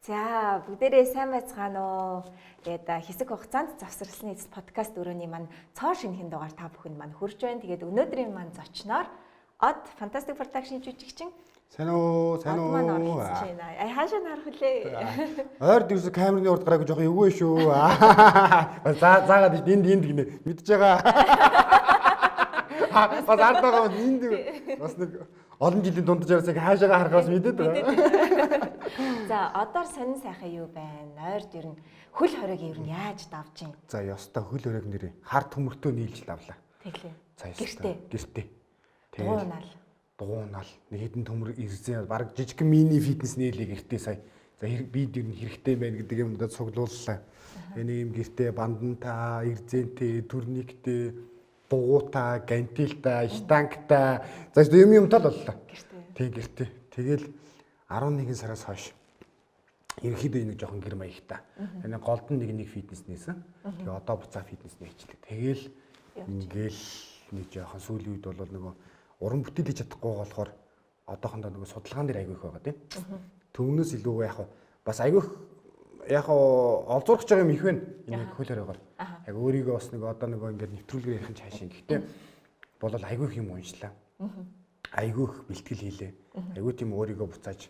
За, бүгдээрээ сайн байцгаана уу? Тэгээд хэсэг хугацаанд завсарласны эцэс подкаст өрөөний маань цоо шинэхэн дугаар та бүхэнд маань хүрж байна. Тэгээд өнөөдрийн маань зочноор Од Fantastic Production жүжигчин Сайн уу, сайн Од маань уу. оролцож байна. Ай, хаашаа нь харах вүлээ? Ойр дэрс камерны урд гараагүй жоохон эвгүй шүү. За, заагаад энд энд гинэ. Мэдж байгаа. Бас ард байгаа бас энд бас нэг олон жилийн дундаж яг хаашаагаа харахаас мэдээд байгаа. За, одоор сонин сайхан юу байна? Ойрд ер нь хөл хориг ер нь яаж давж юм? За, ёстой хөл хориг нэрээ хар төмөртөө нийлж давлаа. Тэглээ. За, ёстой. Гэртээ. Гэртээ. Дуунал. Дуунал. Нэг хэдэн төмөр ирсэн. Бараг жижигхэн мини фитнес нээлээ гэртээ сая. За, бид ер нь хэрэгтэй байна гэдэг юмудад цуглууллаа. Тэгээ нэг юм гэртээ банданта, эрзэнтэй, турниктэй, дугуйтай, гантилтай, штангтай. За, юм юмтай л боллоо. Гэртээ. Тийм, гэртээ. Тэгэл 11 сараас хойш ерөнхийдөө нэг жоохон гэр маягтай. Энэ голд нь нэг фитнес нээсэн. Тэгээ одоо буцаа фитнес нээчлээ. Тэгэл ингээл нэг жоохон сүүлийн үед бол нөгөө уран бүтээл хийж чадахгүй болохоор одоохондоо нөгөө судалгаан дээр айгүй их байгаа тийм. Төвнөөс илүү яг бас айгүй яг олзуурч байгаа юм их байна. Энэ хөл хоройгоор. Яг өөрийгөө бас нэг одоо нөгөө ингээд нэвтрүүлгээр ярих нь цаашаа. Гэхдээ болол айгүй их юм уншлаа. Айгүй их бэлтгэл хийлээ. Айгүй тийм өөрийгөө буцааж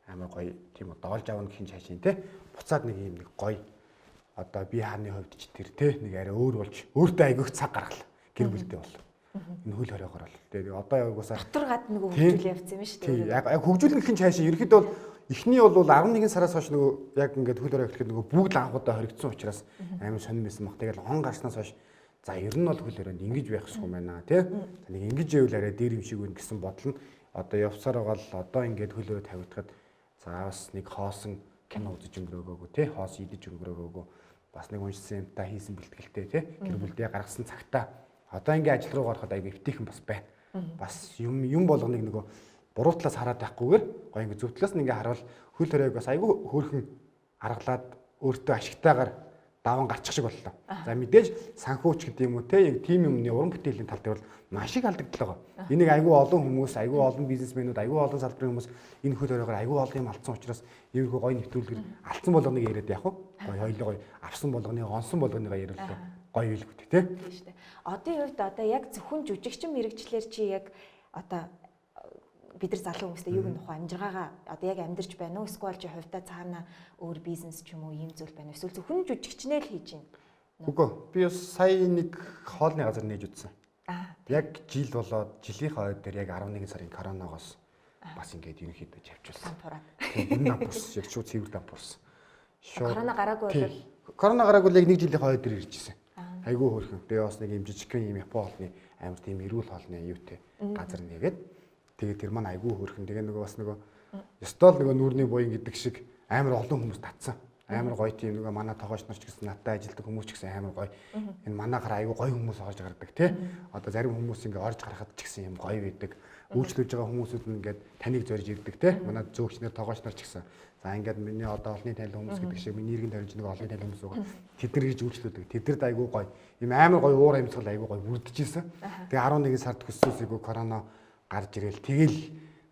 амар гоё тийм доолж авна гэх юм цаашаа те. Буцаад нэг юм нэг гоё одоо би хааны хувьд ч тэр те нэг арай өөр болж өөртөө айгүй их цаг гаргалаа. Гэр бүлтэй бол. Энэ хөл хоройгоор бол. Тэгээд одоо яг угаасаа Дотор гадна нөгөө хөгжүүл явцсан юм шүү дээ. Яг хөгжүүлэх гэх юм цаашаа ерөнхийдөө бол эхний бол 11 сараас хойш нөгөө яг ингээд хөл хорой эхлэхэд нөгөө бүгд анхудаа хоригдсон учраас амар сонирн байсан баг. Тэгэл он гарснаас хойш за ер нь бол хөл хоройнд ингэж байх ёсгүй байна тий. Нэг ингэж ивэл арай дээр юм шиг байна гэсэн бодол нь одоо явсаар байгаа л одоо ингээд хөл хорой тавигдахад за бас нэг хоосон кино үзэж өнгөрөөгөөгүй тий. Хоос идэж өнгөрөөгөөгүй. Бас нэг уншсан юмтай хийсэн бэлтгэлтэй тий. Гэр бүлдээ гаргасан цагтаа одоо ингээ ажил руу гарахад айгүй эвтэйхэн бас байна. Бас юм болгоныг нөгөө буруу талаас хараад байхгүйгээр гоё ингээ зөв талаас нь ингээ харуул хөл хоройг бас айгүй хөөрхөн аргалаад өөртөө ашигтайгаар даван гарчих шиг боллоо. За, мэдээж санхүүч гэдэг юм уу те яг тим юмны уран бүтээлийн тал дээр бол маш их алдагдлаа байгаа. Энийг айгүй олон хүмүүс, айгүй олон бизнесмэнүүд, айгүй олон салбарын хүмүүс энэ хөл хоройгоор айгүй олон юм алдсан учраас иймэрхүү гоё нэвтрүүлгээр алдсан болгоныг яриад яах вэ? Гоё хоёлоо гоё авсан болгоныг, онсон болгоныг яриуллаа. Гоё хэлгүүд те. Тийм шүү дээ. Одын хувьд одоо яг зөвхөн жүжигчин мэрэгчлэр чи яг одоо бид нар залуу хүмүүстэй юуг нөх амжиргаагаа одоо яг амьдарч байна уу? Эсвэл чи хувьдаа цаана өөр бизнес ч юм уу ийм зүйл байна уу? Эсвэл зөвхөн жүжигчнээ л хийж байна? Үгүй. Би бас сая нэг хоолны газар нээж үзсэн. Яг жил болоод жилийнхээ ой дээр яг 11 сарын коронавигоос бас ингээд ерөнхийдөө чавчулсан. Дампуураад. Тийм, дампуурсан. Яг шууд цэвэр дампуурсан. Шууд. Корона гараагүй бол корона гараагүй бол яг нэг жилийнхээ ой дээр ирж ирсэн. Айгүй хөөрхөн. Тэгээ бас нэг юм жижигхэн юм Япон хоолны амар тийм эрүүл хоолны юутэй газар нэгээд тэгээ тэр маань айгүй хөөрхөн. Тэгээ нөгөө бас нөгөө ёстой л нөгөө нүүрний буян гэдэг шиг амар олон хүмүүс татсан. Амар гоё тийм нөгөө манай тогооч нар ч гэсэн надтай ажилладаг хүмүүс ч гэсэн амар гоё. Энэ манайхаар айгүй гоё хүмүүс орж гардаг тий. Одоо зарим хүмүүс ингээ орж гарахад ч гэсэн юм гоё байдаг. Үйлчлүүлж байгаа хүмүүсүүд нь ингээд таныг зорж ирдэг тий. Манай зөөгч нар тогооч нар ч гэсэн. За, ингээд миний одоо олонний танил хүмүүс гэдэг шиг миний иргэн тавилж нэг олонний танил хүмүүс байгаа. Тэд нар ирж үйлчлүүлдэг. Тэдэрд айгүй гоё. Ийм амар гоё уур амьсгал айгүй гоё бүрдчихсэн. Тэгээ 11 сард хөссөөсөө корона гарч ирээл тэгэл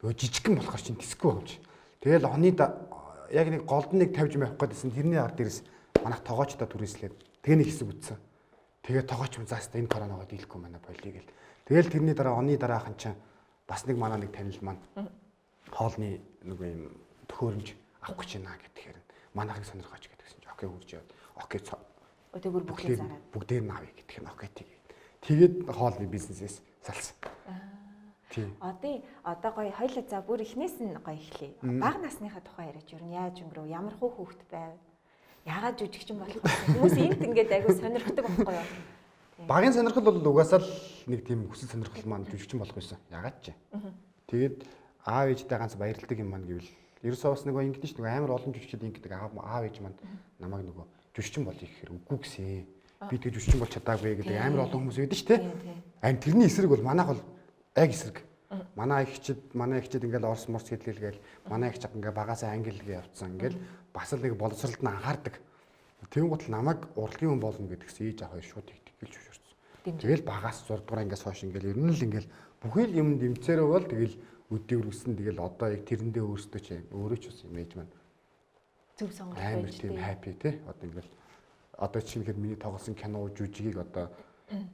нөгөө жижигхэн болохоор чинь диско юм чи. Тэгэл оны яг нэг голд нэг тавьж явах гэдсэн тэрний ард дээрээс манайх тогоочтой түрээслээд тэгээ нэг хэсэг үтсэн. Тэгээ тогооч юм зааста энэ коронавигоо дийлэхгүй манай болиё гэл. Тэгэл тэрний дараа оны дараахан чинь бас нэг манай нэг танил маань хоолны нөгөө юм төхөөрөмж авах гэж байна гэхээр манайхыг сонирхооч гэдгсэн чинь окей хурж яваад окей Өдөөгөр бүгдээ зараад бүгдээр нь авъя гэх нь окей тэг. Тэгээд хоолны бизнесээс салсан. Тийм. Одоо гоё хоёлаа за бүр эхнээс нь гоё эхлэе. Бага насныхаа тухай яриач ер нь яаж өнгөрөв? Ямар хүү хүүхэд байв? Яагаад жүжигчин болох вэ? Хүмүүс энд ингээд айгүй сонирхдаг байхгүй юу? Багын сонирхол бол угаасаа л нэг тийм хүсэл сонирхол маань жүжигчин болох байсан. Ягаад ч. Тэгээд аав ээжтэй ганц баярлдаг юм маань гэвэл ерөөсөө бас нөгөө ингэдэж ш нөгөө амар олон жүжигчд ингэдэг аав ээж маань намайг нөгөө жүжигчин болъё гэхээр үгүй гэсэн. Би тэг жүжигчин болж чадаагүй гэдэг амар олон хүмүүс байдаг ш тэ. Харин тэрний эсрэг бол манайх бол яг эсрэг. Манай эгчид ингээл орс морс хэлгээл манай эгч ингээ багасаа англи гээ явцсан ингээл бас л нэг боловсролд нь анхаардаг. Тэгэн гутал намайг урлагийн хүн болно гэдгээс ээж аав хоёр шууд тэгдэг гэлж зөвшөөрсөн. Тэгэл багаас 6 дугаар ангиас хойш ингээл ер нь л ингээл бүхэл юм дэмцээр бол тэгэл өдөө өргөсөн. Тэгэл одоо яг тэрэндээ өөртөө ч өөрөө ч бас юм ээж маань Зөв сонголт амар байж тийм тээ. Happy те. Одоо ингээл одоо чинь ихэд миний тоглосон кино жүжигийг одоо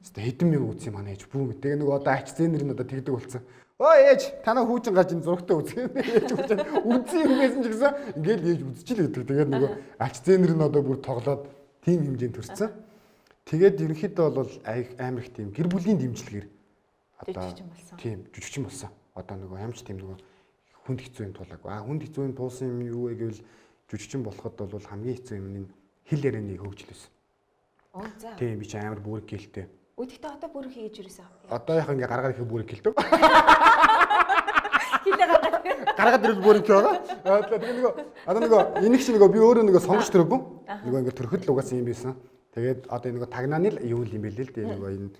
өстой хэдэн мянга үзсэн манай ээж бүү мэд. Тэгээ нөгөө одоо ач зэнэр нь одоо тэгдэг болсон. Өө ээж, танаа хүүчин гарч энэ зурагтай үзэх юм. Ээж хүүчин үзсэн юм байсан ч гэсэн ингээл ээж үзчихэл гэдэг. Тэгээд нөгөө ач зэнэр нь одоо бүр тоглоод тийм хэмжээнд төрсэн. Тэгээд ерөнхийдөө бол амар их тийм гэр бүлийн дэмжлэгээр одоо Жүжигчин болсон. Тийм, жүжигчин болсон. Одоо нөгөө ямч тийм нөгөө хүнд хэцүү юм туулаагүй. А хүнд хэцүү юм туулсан юм юу вэ гэвэл жүжигчин болоход бол хамгийн хэцүү юм нь хэл ярианы хөгжил байсан. Оо за. Тийм, би чи амар бүрэг гэлтэй. Үгүй, гэхдээ одоо бүрэг хийж ирсэн. Одоо яг ингээ гаргаар их бүрэг гэлтэй. Хилээ гаргаад. Гаргаад ирвэл бүрэг байгаа. Тэгээ нөгөө одоо нөгөө энийг чи нөгөө би өөрөө нөгөө сонгож төрөөгүй. Нөгөө ингээ төрөхөд л угаасан юм байсан. Тэгээд одоо нөгөө тагнааны л юу юм бэлээ л дээ, нөгөө энэ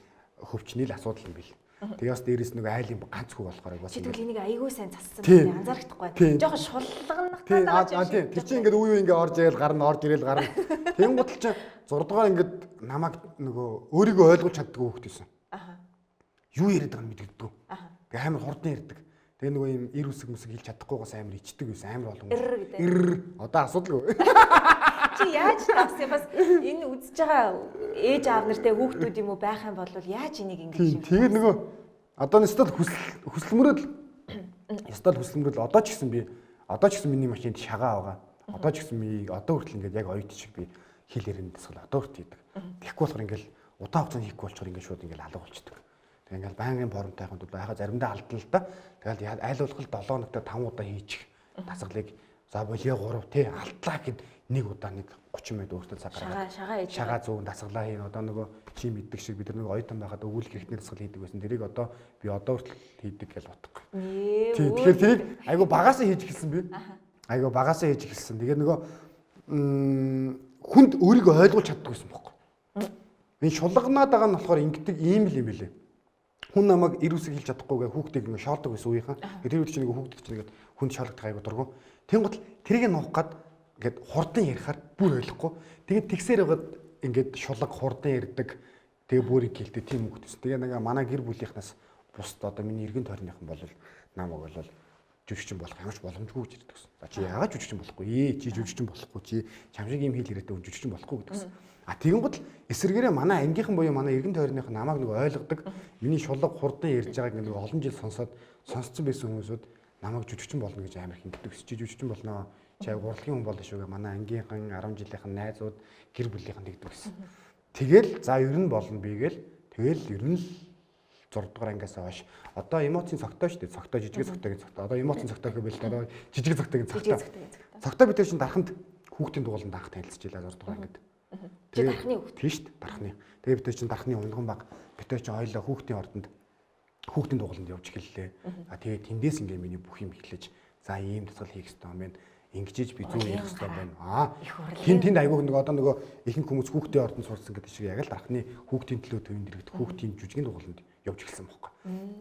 хөвчний л асуудал юм бэл. Тэгээ бас дээрэс нөгөө айлын ганц хүү болохоор бас Чи тэгвэл энийг айгүй сайн зассан Тийм. байна. Анзаарахдаггүй. Тийм. Жохон шуллагнах Тийм, байгаа юм тийм. Тэр чинь ингээд үе үе ингээд орж ирэл гарна, орж ирэл гарна. Тэнгуут л чинь 6 дугаар ингээд намайг нөгөө өөрийгөө ойлгуулж чаддгүй хүүхэд байсан. Аха. Юу яриад байгааг нь мэддэггүй. Аха. Тэгээ амар хурдан ярьдаг. Тэгээ нөгөө юм эр үсэг мүсэг хэлж чадахгүйгаас амар ичдэг байсан. Амар олон. Эр гэдэг. Эр одоо асуудалгүй. Чи яаж таасан бас энэ үзэж байгаа ээж аав нартай хүүхдүүд юм уу байх юм бол яаж энийг ингэж Тийм. юм? Тэгээ нөгөө одоо нэстэл хүсэл хүсэлмөрөд ястал хүсэлмөрөд одоо ч гэсэн би одоо ч гэсэн миний машинд шагаа байгаа. Одоо ч гэсэн би одоо хүртэл ингээд яг оюут шиг би хэл ярианд дасгал одоо хүртэл хийдэг. Тэгэхгүй болохоор ингээд удаан хугацаанд хийхгүй болчихоор ингээд шууд ингээд алга болчдөг. Тэгээ ингээд байнгын формтой байхын тулд яхаа заримдаа алдан л та. Тэгэл айл болох 7 хоногт 5 удаа хийчих дасгалыг за болио 3 тий алдлаа гэд нэг удаа нэг 30 минут өөртөө цаг гаргаад Шагаа шагаа ээж. шагаа зүүн дасгалаа хийн. Одоо нөгөө чи мэддэг шиг бид нар нөгөө оюутан байхад өгүүлэх хэрэгтний дасгал хийдэг байсан. Тэрийг одоо би одоо хүртэл хийдэг гэж бодохгүй. Ээ. Тийм, тэгэхээр тэрийг айгу багасаа хийж эхэлсэн би. Айгу багасаа хийж эхэлсэн. Тэгээ нөгөө хүнд өөрийгөө ойлгуулж чаддаг байсан бохоггүй. Энэ шулганаад байгаа нь болохоор ингэдэг ийм л юм билээ. Хүн намайг эр үсэг хэлж чадахгүйгээ хүүхдийг ингэ шоолдог байсан үеийнхэн. Тэр үед чинь нэг хүүхдүүд чинь ингээд хүнд шоологдох айгу дургу. Тэнгуут тэрийг нуух гад ингээд хурдан ярихаар бүр ойлгохгүй. Тэгээд тэгсээр байгаад ингээд шулаг хурдан ярьдаг. Тэгээ бүр гэлтэй тийм хүүхд байсан. Тэгээ нэг манай гэр бүлийнхнаас бусд одоо миний эргэн тойрныхан бол намайг бол жүжигчин болох ямар ч боломжгүй гэж ярьдаг гэсэн. За чи яагаад жүжигчин болохгүй? Ээ чи жүжигчин болохгүй, чи чам шиг ийм хэл яриатай хүн жүжигчин болохгүй гэдэг гэсэн. А тэгэнгүүт л эсэргээрээ манай ангийнхан буюу манай эргэн тойрных намайг нэг ойлгодог. Миний шулаг хурдан ярьж байгааг нэг олон жил сонсоод сонсцсон байсан хүмүүсүүд намайг жүжигчин болно гэж амар хинтдэг. Чи жүжигчин болно. Чи аяг урлагийн хүн болно шүү гэ манай ангийнхан 10 жилийнхэн найзууд гэр бүлийнхэн тэгдэг гэсэн. Тэгэл за ер нь болно би гээл тэгэл ер нь л 6 дугаар ангиас хойш одоо эмоцийн цогтой шүү дээ. Цогтой жижиг цогтойгийн цогтой. Одоо эмоцийн цогтой гэвэл одоо жижиг цогтойгийн Жижиг цогтой. цогтойгийн цогтой. Цогтой бид тэр чинь дарханд хүүхдийн дугууланд анх танилцж илаа 6 дугаар ангид. Чи дархны хүүхд. Тийм шүү дээ. Дархны. Тэгээ бид тэр чинь дархны унган баг. Бид тэр чинь хоёлоо хүүхдийн ордонд хүүхдийн дугууланд явж эхэллээ. А тэгээ тэндээс ингээ миний бүх юм эхлэж за ийм дасгал хийх ёстой юм байна. Ингэж би зөв ярих ёстой байна. Аа. Их урлагийн. Тэнд тэнд айгүй нэг одоо нөгөө ихэнх хүмүүс хүүхдийн ордонд сурсан гэдэг шиг яг л дархны хүүхдийн төлөө төвөнд иргэд хүүхдийн жүжигийн дугууланд явж эхэлсэн бохоггүй.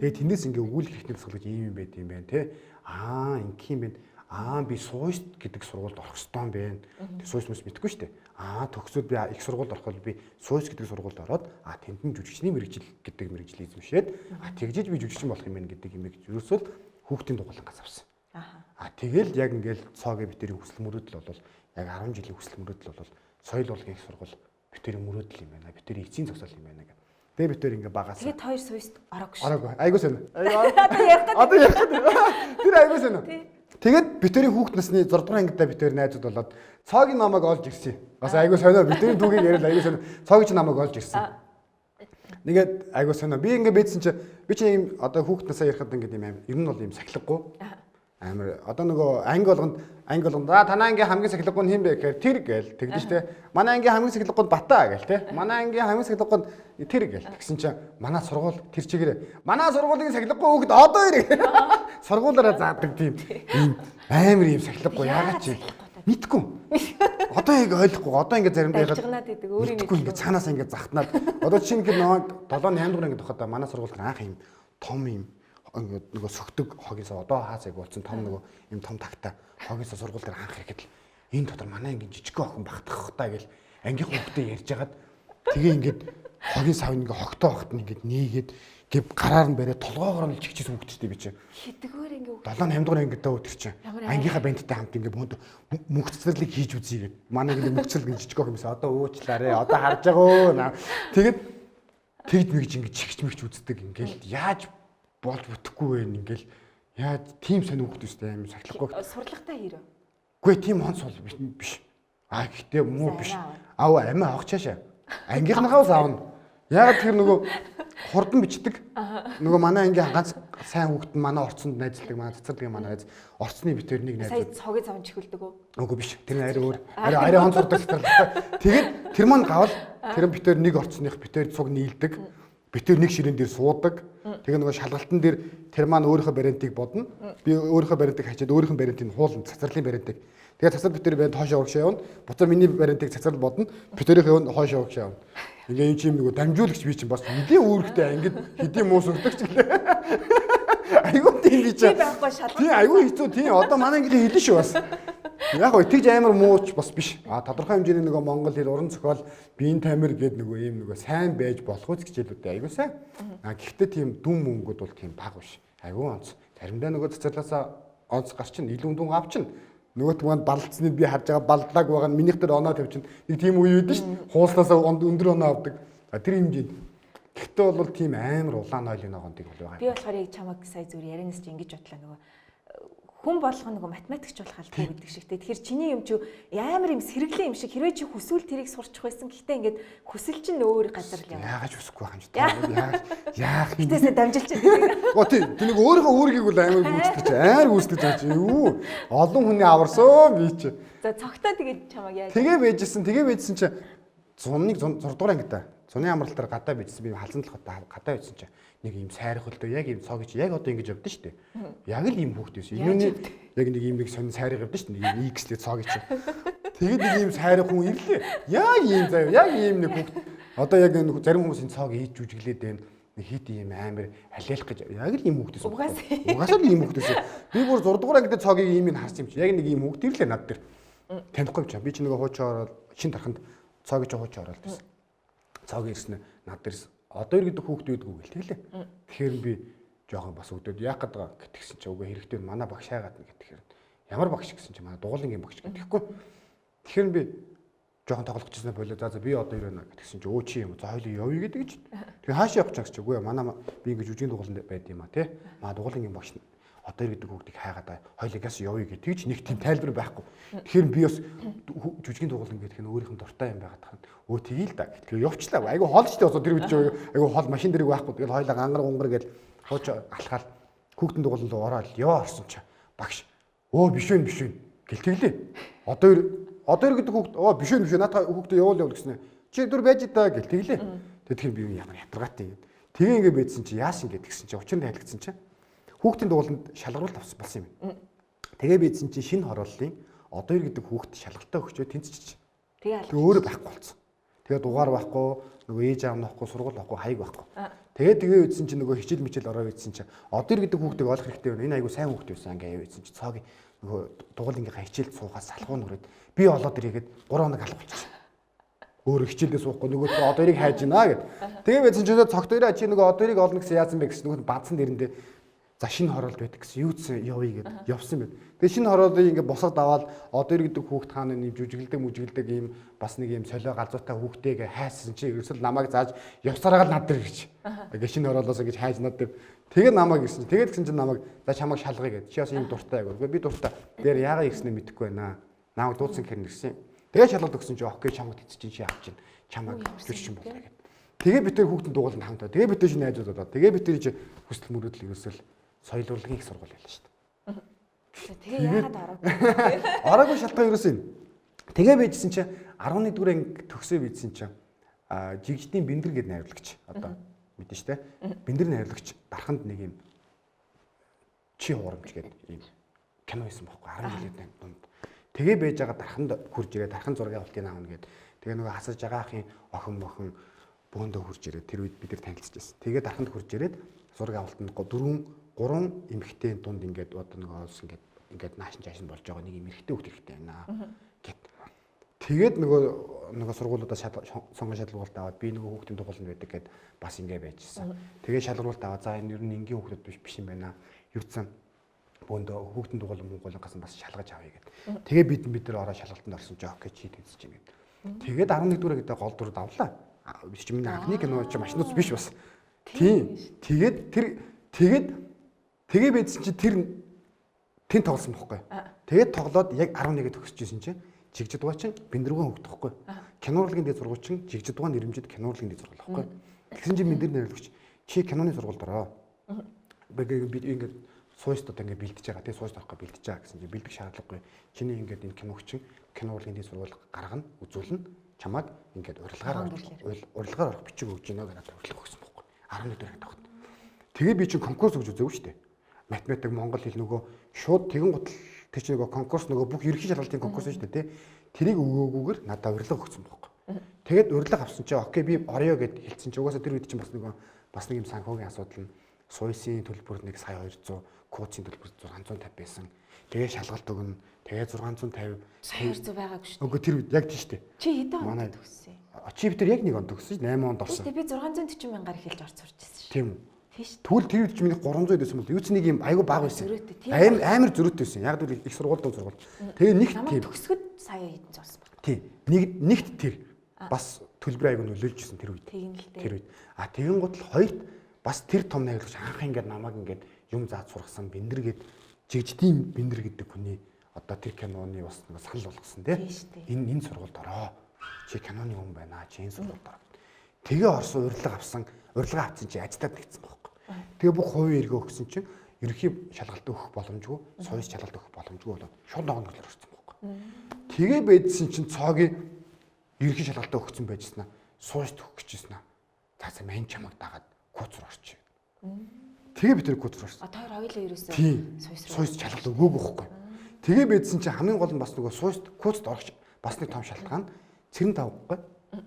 Тэгээ тэндээс ингээ өгүүлэх хэрэгтэй дасгал гэж ийм юм байд юм байна те. Аа, ингэх юм байна. Аа, би сууст гэдэг сургуульд орох ёстой юм байна. Тэг сууст мэс мэдгүй шүү дээ. Аа, төгсөөд би их сургуульд ороход би сууст гэдэг сургуульд ороод аа тэнд нь жүжигчний мэргэжил гэдэг мэргэжил эзэмшээд аа тэгжиж би жүжигчин болох юм байна гэдэг юм ерөөсөө л хүүхдийн дугуулангаас авсан. Аха. А тэгэл яг ингээл цоогийн битэрийн хүсэл мөрөөдөл бол яг 10 жилийн хүсэл мөрөөдөл бол соёл урлагийн их сургууль битэрийн мөрөөдөл юм байна. Битэрийн эцсийн зогсоол юм байна гэх. Тэгээ битэр ингээ багаас Тэгээд хоёр суйст ороог шүү. ороогүй. Айгуу сонь. Одоо ярих гэдэг. Одоо ярих гэдэг. Тэр айгуу сонь. Тэгээд битэрийн хүүхд насны 6 дугаар ангидаа битэр найзууд болоод цоогийн намайг олж ирсэн. Бас айгуу сонио битэрийн түүхийг яриад айгуу сонио цоогийн чи намайг олж ирсэн. Нэгээд айгуу сонио би ингээ бийдсэн чи би чи ийм одоо хүүхд насаа ярихад ингээд ийм аим ер нь бол ийм сахилгагүй. Амар одоо нөгөө анги болгонд аа танай ангийн хамгийн сахилгагүй нь хэн бэ гэхээр тэр гээл тэгдэж штэ. Манай ангийн хамгийн сахилгагүй нь Бата гээл те. Манай ангийн хамгийн сахилгагүй нь тэр гээл тэгсэн чинь манай сургууль тэр чигээрээ манай сургуулийн сахилгагүй хүүхэд одоо ирээ. Сургуулаараа заадаг тийм ийм амар ийм сахилгагүй яагаад чи мэдгүй. Одоо яг ойлгохгүй. Одоо ингээд заримдаа яхад Дамжигнаад идэг өөрийн мэдгүй ингээд цаанаас ингээд захтнаад одоо чинь ингээд нөгөө 7 8 дугаар ингээд байхад манай сургууль дээр анх ийм том ийм ингээд нөгөө сөгтөг хогийнсоо одоо хаацайг болсон том нөгөө ийм том тагта хогийнсоо сургууль дээр анх ирэхэд л энэ дотор манай ангийн жижигхэн охин багтах та гэл ангийнхан хүүхдээ ярьж хагаад тэгээ ингээд Хогийн сав ингээ хогтоо хогт нь ингээд нээгээд гэ гараар нь бариад толгоогоор нь чигчээс хүүхдтэй би чи. Хэдгээр ингээ 7 8 дугаар ангидаа өтөр чи. Ангийнхаа бандтай хамт ингээ бөөнд мөнх цэцэрлэг хийж үзье гэд. Манай ингээ мөнх цэцэрлэг жижиг охин юмсан. Одоо уучлаарэ. Одоо харж байгаа өө. Тэгээд тэгд мэгж ингээ чигч мэгч үздэг ингээл яаж болж бүтэхгүй вэ ингээл яаж тийм сонь хүүхд өстэй аим сахилахгүй. Сурлагатай хэрэг. Үгүй тийм онц бол биш. А гэхдээ муу биш. Ав амиа авах чаашаа. Ангийнхныхаа аавна. Яг тэр нөгөө хурдан бичдэг. Нөгөө манай ангийн ганц сайн хүүхэд нь манай орцонд найзлдаг, манай цацралгийн манай найз орцны битэр нэг найз. Сая цогийн цав чихэлдэг үү? Үгүй биш. Тэр нь арай өөр. Арай онц сурдаг цацралтай. Тэгээд тэр маань гавал тэр битэр нэг орцных битэр цуг нийлдэг. Битэр нэг ширээн дээр суудаг. Тэгээ нөгөө шалгалтан дээр тэр маань өөрийнхөө бариантыг бодно. Би өөрийнхөө бариантыг хачаад өөрийнх нь бариантыг хуулна. Цацралын бариантыг. Тэгээ цацрал битэр бариант хойш урагшаа явна. Буцаа миний бариантыг цацрал бодно. Битэрийнхээ явна хойш урагшаа явна. Ингээ юм чим нөгөө дамжуулагч би чинь бас хэдийн үүрэгтэй ангид хэдийн муу сурдаг ч гэлээ. Айгуу тийм би чинь. Тийм айгуу хэцүү тийм одоо манай ангийн хэлэн шүү бас. Яг гоо тэгж амар мууч бас биш. А тодорхой хэмжээний нөгөө монгол хэл уран зохиол биеийн тамир гээд нөгөө ийм нөгөө сайн байж болох үз хичээлүүдээ айгуу сайн. А гэхдээ тийм дүн мөнгөд бол тийм баг биш. Айгуу онц. Заримдаа нөгөө цэцэрлээсээ онц гарчин илүү дүн авчин. Нөгөөт маань балцсныг би харж байгаа баллааг байгаа нь минийх дээр оноо тавьчин. Нэг тийм үе үйдэн шүү дээ. Хууслаасаа өндөр оноо авдаг. А тэр хэмжээнд. Гэхдээ бол тийм амар улаан нойлын ногоонтыг бол байгаа. Би болохоор яг чамайг сая зүгээр ярианаас чи ингэж бодлоо нөгөө хүн болгоно нөгөө математикч болох албагүй гэдэг шиг те. Тэгэхээр чиний юм чи амар юм сэргэлийн юм шиг хэрвээ чи хүсвэл тэрийг сурчих байсан. Гэхдээ ингээд хүсэл чинь өөр газар л юм. Яагаад хүсэхгүй байх юм чи. Яах юм. Гэтээсээ дамжилж байна. Оо тий. Тэр нэг өөрийнхөө үүргийг бол амар гүйцэтгэж амар гүйцэтгэж байгаа чи юу. Олон хүний аварсан би чи. За цогтой тэгээд чамайг яаж. Тэгээ байжсэн. Тэгээ байжсэн чи 101 6 дугаар ангида. Зуны амралтаар гадаа байжсэн. Би халзан талхад гадаа байжсэн чи нэг юм сайрах хөлдөө яг юм цог чи яг одоо ингэж явдсан шүү дээ. Яг л ийм хүүхд байсан. Юуны яг нэг ийм нэг сонин сайрах явдсан шүү дээ. Нэг юм X-лээ цог чи. Тэгээд нэг ийм сайрах хүн ирлээ. Яг ийм заяа. Яг ийм нэг хүүхд. Одоо яг энэ зарим хүмүүсийн цог хийж жүжиглээд байна. Нэг хит ийм амар алиалах гэж яг л ийм хүүхд байсан. Угаасаа л ийм хүүхд байсан. Би бүр 6 дугаар ангид цогийг ийм юм харсан юм чи. Яг нэг ийм хүүхд ирлээ над дээр. Танихгүй юм чи. Би чи нөгөө хуучаа ороод шин тарханд цог чи хуучаа ороод байсан. Цог ирсэн над дээрс одоо иргэдэг хүүхд байдгүй гэл тэглээ. Тэгэхээр би жоохон бас өдөөд яах гээд байгаа гэтгсэн чи үгүй хэрэгтэй манай багш хайгаад нэг тэгэхээр ямар багш гэсэн чи манай дугуулынгийн багш гэтгэхгүй. Тэгэхээр би жоохон тоглох гэжсэн болоо за би одоо ирэнэ гэтгсэн чи өө чи юм за хоёул явъя гэдэг чи. Тэгээ хаашаа явах гэж чи үгүй манай би ингэж жүжигэн дугууланд байд юм а тий. Манай дугуулынгийн багш одоо иргэдэг хүүхдийг хайгаад хоёулаас явъя гэх тэгж нэг тийм тайлбар байхгүй. Тэгэхээр би бас жүжигийн дугуулan гэдэг нь өөрийнх нь дуртай юм байгаад тахна. Өө тгий л да. Тэгэхээр явчлаа. Айгу хол ч тийм тэр үед айгу хол машин дэрэг байхгүй. Тэгэл хоёлаа гангар гунгар гэл хууч алхаал хүүхдэн дугуулan руу ороод ёо орсон чи багш өө биш вэ биш вэ гэл тэглээ. Одоо иргэдэг хүүхд өө биш вэ биш вэ наадах хүүхдээ явуул явуул гэснэ. Чи дүр байж даа гэл тэглээ. Тэгэхээр би ямар ятаргаатай юм. Тэгээ ингэ байдсан чи яасан гээд гисэн чи учир нь тайлгдсан чи хүүхдийн дугууланд шалгаруулалт болсон юм. Тэгээ бийдсэн чинь шинэ хорооллын одоо иргэдэг хүүхд шалгалтаа өгчөө тэнцчих. Тэгээ өөрөө байхгүй болсон. Тэгээ дугаар байхгүй, нөгөө ээж аав нөхгүй, сургууль байхгүй, хаяг байхгүй. Тэгээ тэгээ үйдсэн чинь нөгөө хичээл мичээл ороо үйдсэн чинь одоо иргэдэг хүүхдийг олох хэрэгтэй байна. Энэ айгу сайн хүүхд байсан ингээ үйдсэн чинь цоог нөгөө дугуулынхаа хичээлд суухаас салхуу нүрээд би олоод ирээгээд 3 хоног алах болчихсон. Өөрөө хичээлдээ суухгүй нөгөө одоо эрийг хайж гинэ гэд. Тэгээ байцсан чинь цогт хоёроо чи нөгөө одоо эрийг олно гэсэн яасан бэ гэсэн нөгөө бадсан дэрэндээ за шинэ хороолт байдаг гэсэн юу ч явъя гэд явсан байт. Тэгээ шинэ хороолыг ингээ босгод аваад одоо иргэдэг хүүхд хаана нэг жүжиглдэг мүжиглдэг ийм бас нэг ийм солио галзуутай хүүхдтэйг хайсан чи ерөөсөл намайг зааж явсараа л над дээр гэж. Ингээ шинэ хороолоос ингэж хайж над дээр. Тэгээ намайг ирсэн. Тэгээд гисэн чинь намайг за чамайг шалгая гэд. Чи бас ийм дуртай айгу. Би дуртай. Тэр яагаад ирснээ мэдэхгүй байна. Намайг дуудсан гэхээр нэрсэн. Тэгээ шалгалт өгсөн чи окей чамайг тэцэж чинь чи авч чинь чамайг жүжигчин болоо гэд. Тэгээ бид тэр хүүхдэн дугууланд хамтаа. Тэгээ бид тэр шинэ найзууд болоо. Тэгээ бид тэр хүсэл мөрөөдөл ерөөсөл соёл урлагийн их сургууль байлаа шүү дээ. Тэгээ яагаад ороогүй? Ороогүй шалтгаан ерөөсөө юм. Тэгээ байжсэн чи 11 дугаар анги төгсөө байжсэн чи жигждийн Бэндэр гэдэг найруулагч одоо мэдэн штэ. Бэндэр найруулагч дарханд нэг юм чи хуурамч гэдэг юм кино хийсэн байхгүй 10 жилийн дунд. Тэгээ байж байгаа дарханд хурж ирээ дархан зургийн авалтыг аавна гэд. Тэгээ нөгөө хасаж байгаа ахын охин мохон бөөндөө хурж ирээ тэр үед бид нар танилцчихсан. Тэгээ дарханд хурж ирээд зураг авалтанд 3 эмэгтэй дунд ингээд одоо нэг олс ингээд наашин жаашин болж байгаа нэг юм эрэгтэй хүүхд хэрэгтэй байна гэд. Тэгээд нөгөө сургуулиудаа сонгон шалгаруулалт аваад би нөгөө хүүхдийн дугуулна байдаг гэд бас ингэ байжсэн. Тэгээд шалгаруулалт аваад за энэ ер нь энгийн хүүхдүүд биш юм байна. Юуцсан бөөндөө хүүхдийн дугуулan муугуулan гасан бас шалгаж авъя гэд. Тэгээ бид нар ороо шалгалтанд орсон чи окей чи тэгсэн чинь гэд. Тэгээд 11 дугаар гэдэг гол дүр давлаа. Би чи миний анхны кино чи маш нууц биш бас. Тийм. Тэгээд тэр тэгээд тэгээ байжсэн чи тэр тэн тоглосон бохгүй. Тэгээд тоглоод яг 11-д төгсөжсэн чинь Жигжидгаа чинь Бэндэргэн хөгт байхгүй. Кино урлагийн дэд сургууль чинь Жигжидгаа нэрэмжид кино урлагийн дэд сургууль байхгүй. Тэгсэн чинь Бэндэр нэрлэгч чи киноны сургуульд ороо. Би ингээд сууст одоо ингээд бэлдэж байгаа тий сууст орохгүй бэлдэж байгаа гэсэн чинь бэлдэх шаардлагагүй. Чиний ингээд энэ киног чинь кино урлагийн дэд сургууль гаргана үзүүлнэ. Чамайг ингээд урилгаар орох бичиг өгч гинэ гэдэг урилга өгсөн байхгүй. 11 дэх ангид. Тэгээ би чинь конкурс өгч үзээгүй шүү дээ. Математик, монгол хэл нөгөө шууд тэгэн гутал тэр чинь нөгөө конкурс нөгөө бүх ерөнхий шалгалтын конкурс шүү дээ тий. Тэрийг өгөөгүйгээр надад урилга өгсөн байхгүй. Тэгээд урилга авсан чинь окей би орё гэд хэлсэн чинь угаасаа тэр үед чинь бас нөгөө бас нэг юм санхүүгийн асуудал нь Суйсын төлбөр 1 сая 200, Кууцын төлбөр 650 байсан. Тэгээ шалгалт өгнө. Тэгээ 650 сая 200 байгаагүй шүү. Үгүй тэр үед яг тийм шүү дээ. Чи хэдэн онд төгссөн? Чи бид тэр яг нэг онд төгссөн 8 онд орсон. Тийм би 640 мянгаар эхэлж орц сурч ирсэн шүү. Тийм үү. Тэгвэл тэр үед чи миний 300 байсан бол юу ч нэг юм айгүй бага байсан. Амар зөрүүтэй байсан. Яг л их сургууль дуу сургууль. Тэгээ нэгт тийм. Төгсгöd сая хэдэн зурсан баг. Тийм. Нэгт тэр бас төлбөр айгүй нөлөөлж ирсэн тэр үед. Тэр үед. А тэгэн гутал хоёрт бас тэр том найруулагч анх ингээд намайг ингээд юм зааж сургасан Бэндэр гээд Жигждийн Бэндэр гэдэг хүний одоо тэр киноны бас нэг санал болгосон тий. Энэ сургуульд ороо. Чи киноны хүн байна. Чи энэ сургуульд ороо. Тэгээ орсон урилга авсан. Урилга авсан чи ажилдаа нэгдсэн байхгүй. Тэгээ бүх хувийн эргөө өгсөн чинь ерөнхий шалгалт өгөх боломжгүй, соёл шалгалт өгөх боломжгүй болоод шууд ногоон нөхлөөр орсон байхгүй. Тэгээ байдсан чинь цоогийн ерөнхий шалгалт өгсөн байжснаа сууж төгөх гэжсэн аа. За мань чамаг дагаад куц руу орчих. Тэгээ бид тэр куц руу орсон. А тоор хоёулаа ерөөсөө сууж шалгалт өгөөгүй байхгүй. Тэгээ байдсан чинь хамгийн гол нь бас нөгөө сууж куцд орох бас нэг том шалтгаан цэрэн тавгүй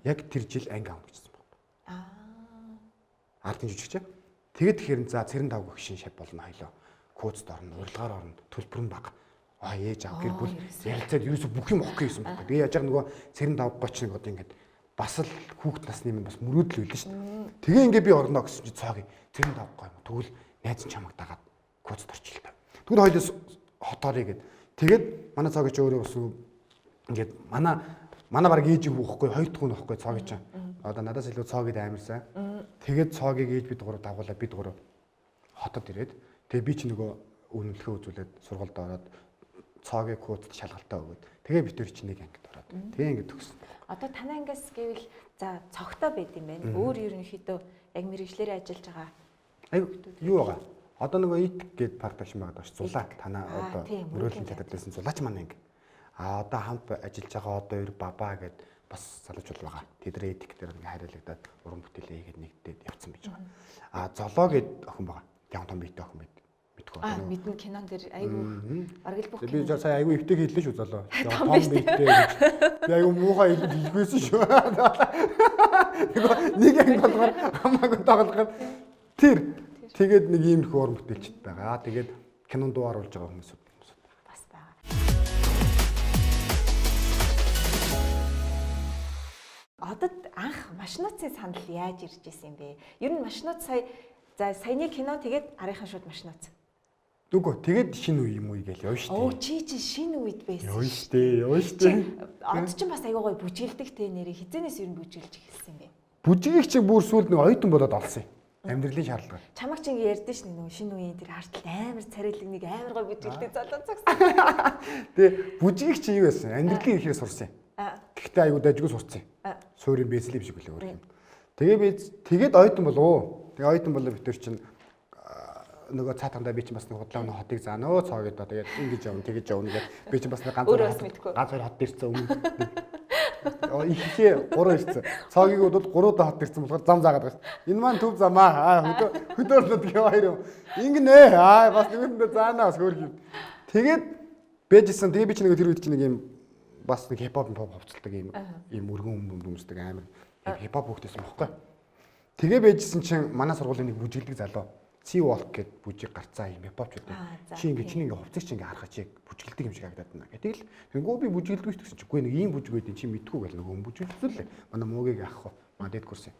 яг тэр жил анги авна гэжсэн байхгүй. Аа. Ардын жүжигч. Тэгээд тэгэхээр за цэрэн тавг өгшин шав болно хоёлоо. Куцд орно, урилгаар орно, төлбөр нь бага. Аа ээж аав гэр бүл ярилцаад ерөөсө бүх юм окей гэсэн байхгүй. Тэгээ яаж яг нөгөө цэрэн тавг 31 одоо ингээд бас л хүүхд насны юм бас мөрөөдөл байлаа шүү дээ. Тэгээ ингээд би орно гэсэн чи цоог цэрэн тавг юм. Тэгвэл найз нь чамайг дагаад куцд орчих л та. Тэгвэл хоёлоо хотоорё гэд. Тэгээд манай цоог чи өөрөө бас ингээд манай баг ээж юм хөөхгүй хоёр дахь хүн байхгүй цоог чи. Одоо надаас илүү цоог гэдэг амар сайн. Тэгээд цоогийг ээж бид гурав дагуулаа бид гурав хотод ирээд тэгээ би чи нөгөө үнэмлэхээ үзүүлээд сургуульд ороод цоогийг куцд шалгалтаа өгөөд тэгээ бид тэр чи нэг ангид ороод тэгээ ингээд төгссөн. Одоо танай ангиас гэвэл за цогтой байд юм байна. Өөр ерөнхийдөө яг мэрэгжлээрээ ажиллаж байгаа. Аюу юу байгаа? Одоо нөгөө ит гээд продакшн байгаа даа ш. Зулаа танаа одоо мөрөөдлийн театр дэсэн зулаач манай анги. А одоо хамт ажиллаж байгаа одоо хоёр баба гээд бас залуучууд байгаа. Тэдний этик дээр ингээ хариулагдаад уран бүтээлээ хийгээд нэгдээд явцсан байж байгаа. А золоо гээд охин байгаа. Яг том биетэй охин байд. Мэдгүй. Аа мэднэ кинон дээр айгүй бараг л бүх кино. Би сая айгүй эвтэйг хэллээ шүү золоо. Том биетэй гэж. Би айгүй муухай хэлэхгүйсэн шүү. Нэг анги болгоор хамаагүй тоглох. Тэр тэгээд нэг иймэрхүү уран бүтээлчд байгаа. Тэгээд кинонд дуу оруулж байгаа хүмүүсүүд бас байгаа. Одод анх машинууцын санал яаж ирж исэн юм бэ? Ер нь машинууц сая за саяны кино тэгээд арийнхын шууд машинууц. Нүгөө тэгээд шинэ үе юм уу гээл явна шүү дээ. Оо чи шинэ үед байсан. Явна шүү дээ. Явна шүү дээ. Од чинь бас айгүй гоё бүжгэлдэг те нэрээ хизэнээс ер нь бүжгэлж эхэлсэн юм бэ? Бүжгийг чи бүр сүүлд нэг оюутан болоод олсон юм. Амьдралын шаардлага. Чамаг чи ингэ ярьдэн шнэ нөгөө шинэ үеийн тэр хартал амар царайлаг нэг амар гоё бүжгэлдэг залуу зогсон. Тэгээ бүжгийг чи юу байсан? Амьдралын ихээр сурсан юм. Гэхдээ айгүй дайжгүй сурсан юм. Суурийн бэсэл юм шиг үлээ өөр юм. Тэгээ би тэгээд оюутан болов. Тэгээ оюутан болоо бид тэр чинь нөгөө цаатандаа би чинь бас нэг худлаа нэг хотыг заанөө цоо гэдэг. Тэгээд ингэж явна тэгэж явна гэд би чинь бас нэг ганц хоёр хот ирсэн өмнө. Ихээ 3 ирсэн. Цоогийг бодвол 3 удаа хот ирсэн болохоор зам заагаад байгаа шүү. Энэ маань төв замаа. Аа хөдөөрнөд гээ хоёр юм. Ингэнэ. Аа бас нэгэндээ заанаа бас хөөх юм. Тэгээд бэжсэн. Тэгээ би чинь нэг тэр үед чинь нэг юм бас нэг хипхоп хувцалдаг юм юм өргөн өмсдөг амар хипхоп хөвгтэйсэн бохгүй. Тэгээ бэжсэн чинь манай сургуулийн нэг бүжиглдэг залуу C-Walk гэд бүжиг гарцаа юм хипхопчууд. Чи ингээ чиний ингээ хувцас чи ингээ харахаа чи бүжгэлдэг юм шиг харагдаад байна. Гэтэл тэнгүү би бүжгэлдэггүй ч гэсэн чи үгүй нэг ийм бүжиг байдیں чи мэдгүй гэл нөгөө бүжгэлсэн лээ. Манай муугийг авах уу. Манай дэд курсын.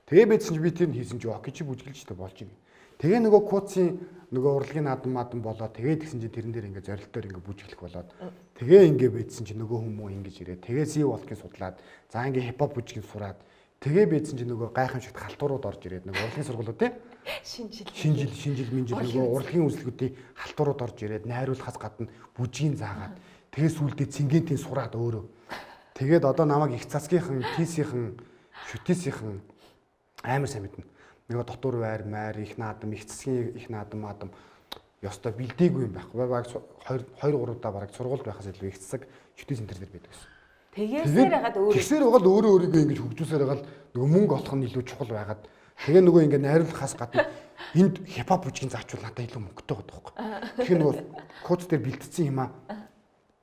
Тэгээ байдсан чи би тэр нь хийсэн чи окей чи бүжгэлж та болж байна. Тэгээ нөгөө кууцын нөгөө урлагийн наадам маадам болоо тэгээ тэгсэн чи тэрэн дээр ингээ зорилтоор ингээ бүжиглэх болоод тэгээ ингээ байдсан чи нөгөө хүмүүс ингэж ирээ. Тэгээ C-Walk-ийг судлаад за ингээ хипхоп бүжгийг сураад тэгээ байдсан чи нөгөө гайхамшигт халтурууд орж ирээд нөгөө урлагийн сургуулиуд тий Шинжил шинжил минжил нөгөө урлагийн үзлэгүүдийн халтурууд орж ирээд найруулахаас гадна бүжгийн заагаад тэгээ сүулдэ цэнгэнтийн сураад өөрөө. Тэгээд одоо намайг их засгийнхан, тийсийнхэн, шүтээсийнхэн амар сайн мэднэ. Нөгөө дотуур байр, майр, их наадам, их засгийн их наадам, маадам ёстой бэлдээгүй юм байхгүй. Баг 2 2 3 удаа бараг сургуульд байхаас илүү их засаг шүтээс энэ төр байдаг гэсэн. Тэгээсээр хагаад өөрөө тэгсээр хагаад өөрөө өөрийгөө ингэж хөгжүүлсээр хагаад нөгөө мөнгө олох нь илүү чухал байгаад тэгээ нөгөө ингэ найруулахаас гадна энд хипхоп бүжгийн заачвал надад илүү мөнгөтэй байгаа байхгүй. Тэгэхээр нөгөө код дээр бэлтцсэн юм аа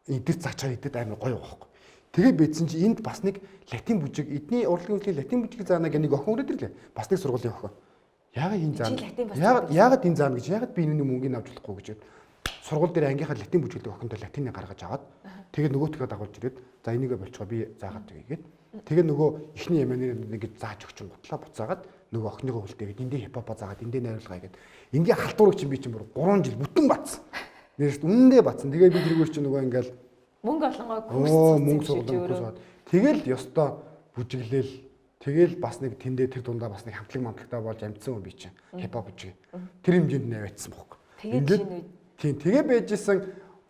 эдгээр заачаар эдэд амар гоё байгаа байхгүй. Тэгээ бийдсэн чи энд бас нэг латин бүжиг эдний урлагийн үзлэгийн латин бүжиг заана гэх нэг охин өрөөд ирлээ. Бас нэг сургуулийн охин. Яагаад энэ заана? Яагаад энэ заана гэж яагаад би энэний мөнгийг авч болохгүй гэж сургууль дээр ангийнхаа латин бүжиглдэг охинтой латиныг гаргаж аваад тэгээ нөгөөтгөө дагуулж ирээд за энийгээ болчихоо би заагаад өгье гэд. Тэгээ нөгөө эхний яманыг ингэж зааж өгчин гутлаа буцаагаад нөгөө охиныгоо хүлдээгээд эндээ хипхопа заагаад эндээ найруулгаа гэд. Ингээ халтуурыг чинь би чинь бүр 3 жил бүтэн батсан. Нэрст үнэндээ батсан. Тэгээ би тэрүүгээр чинь нөгөө ингээл мөнгө олонгоо курс мөнгө сургууль курс аваад тэгэл ёстой бүжиглээл тэгэл бас нэг тэндээ тэр дундаа бас нэг хамтлаг мамтлагтай болж амжсан хүн би чинь хипхоп бүжиг. Тэр хэмжээнд нь аваачсан бохог. Тэгээд шинэ үед тийм тэгээ байжсэн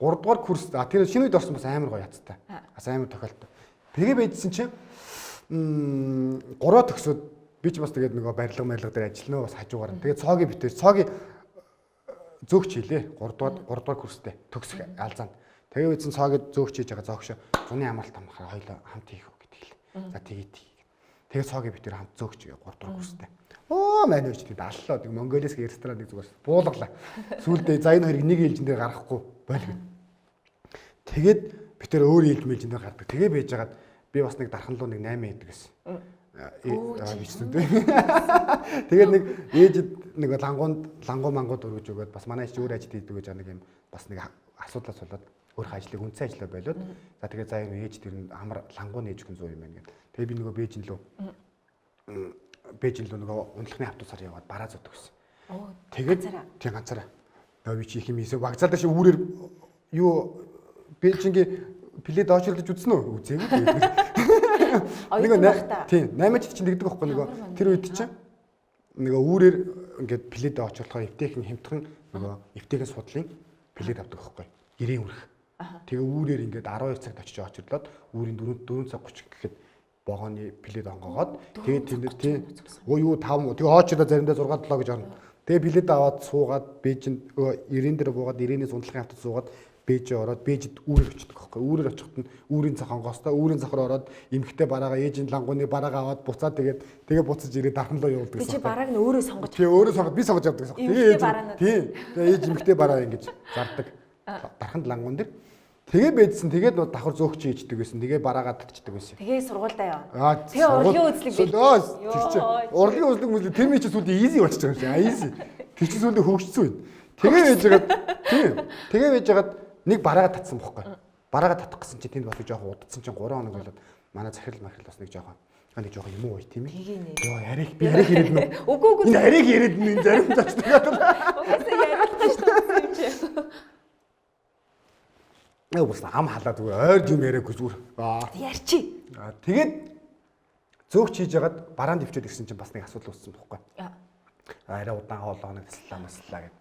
3 дугаар курс тэр шинэ үед орсон бас амар гоё яцтай. Бас амар тохиолдолтой. Тэгээ байжсэн чинь 3 төгсөөд би ч бас тэгээд нөгөө барилга марилга дээр ажиллана бас хажуугаар. Тэгээд цоогийн битэр цоогийн зөөгч хийлээ. 3 дугаар курстэй төгсөх алзаанд. Тэгээ үдсэн цоогод зөөгч хийж байгаа зөөгш зуны амралт амхаар хоёлоо хамт хийх үү гэдэг хэлээ. За тэгээ тийг. Тэгээ цоогийн битэр хамт зөөгч гээ 3 дугаар курстэй. Оо маань үуч тэд аллаа. Тэг Монголиас ресторан нэг зүгээр буулгалаа. Сүүлдээ за энэ хоёрыг нэг ээлжин дээр гаргахгүй боль гэв. Тэгээд битэр өөр ээлж мэлжин дээр гардаг. Тэгээ байж хагаад би бас нэг дархан руу нэг 8 хийдэг гэсэн. Бичсэн дээ. Тэгээд нэг ээжид нэг лангуунд лангуу мангууд өргөж өгөөд бас манай чи өөр ажил хийдэг гэж нэг юм бас нэг асуудлаас болоод өөрийнхөө ажлыг үндсэн ажлаа болиод за тэгээ за юм ээж тэр амар лангуу нээж өгөн зүү юм байна гэд. Тэгээ би нөгөө Бээжин лөө нөгөө унтлахны автобусаар яваад бараа зөдөг гэсэн. Тэгээд тийм ганцаараа. Нөгөө би чи их юм хийсэн. Вокзал дээр чи үүрээр юу Бээжингийн плед очрлож үзсэн үү? Үзээгүй. Нөгөө тийм 8 жил чинь тэгдэг байхгүй нөгөө тэр үед чинь нөгөө үүрээр ингээд плед очрлохоор эвтэйхэн хямдхан нөгөө эвтэйхэн судлын плед авдаг байхгүй. Гэрийн үрх. Тэгээ үүрээр ингээд 12 цагт очиж очрлоод үүрийн 4 цаг 30 гэхэд вагоны билет онгоогоод тэгээ тэнд тийм өө юу 5 тэгээ очрлоо заримдаа 6 7 гэж орно. Тэгээ билет аваад суугаад Бээжинд 90 дээр буугаад 90-ээс унтлахын автобус суугаад Бээжээ ороод Бээжид үүрээр очдөг байхгүй. Үүрээр очиход нь үүрийн цах онгоостой үүрийн цахаар ороод эмхтэй бараагаа ээжийн лангууны бараагаа аваад буцаад тэгээд тэгээ буцаж ирээд дархан руу явуулдаг гэсэн. Би чи барааг нь өөрөө сонгож. Тэгээ өөрөө сонгож би сонгож явдаг гэсэн. Тэгээ ээж тийм тэгээ ээж эмхтэй бараа ингэж зардаг. Дарханд лангуун дээр тэгээ байдсан тэгээд давхар зөөгч хийждэг байсан. Тэгээ бараагаа татчихдаг байсан. Тэгээ сургуульдаа явна. Тэгээ урлагийн үзлэг бий. Тэр чинь урлагийн үзлэг мүзлэг тэр ми чи сүлдээ easy болчихж байгаа юм шиг. Easy. Тэр чинь сүлдээ хөгжсөн юм. Тэгээ байжгаад тийм. Тэгээ байжгаад нэг бараагаа татсан бохгүй. Бараагаа татах гэсэн чинь тэнд бас нэг жоохон удацсан чинь 3 хоног болоод манай захирал махирал бас нэг жоохон нэг жоохон юм уу тийм ээ. Йоо яриах би яриах яриад нүү. Үгүй үгүй. Энэ яриах яриад нүү зарим зочдог. Угаасаа яриад шүү дээ юм чи. Яг бас ам халаа зүгээр ойр юм яриаггүй зүгээр. Ярьчи. Тэгээд зөөгч хийж ягаад бараанд өвчөөд ирсэн чинь бас нэг асуудал үүссэн бохгүй. Арай удаан хоолоо нэг таслаа маслаа гэд.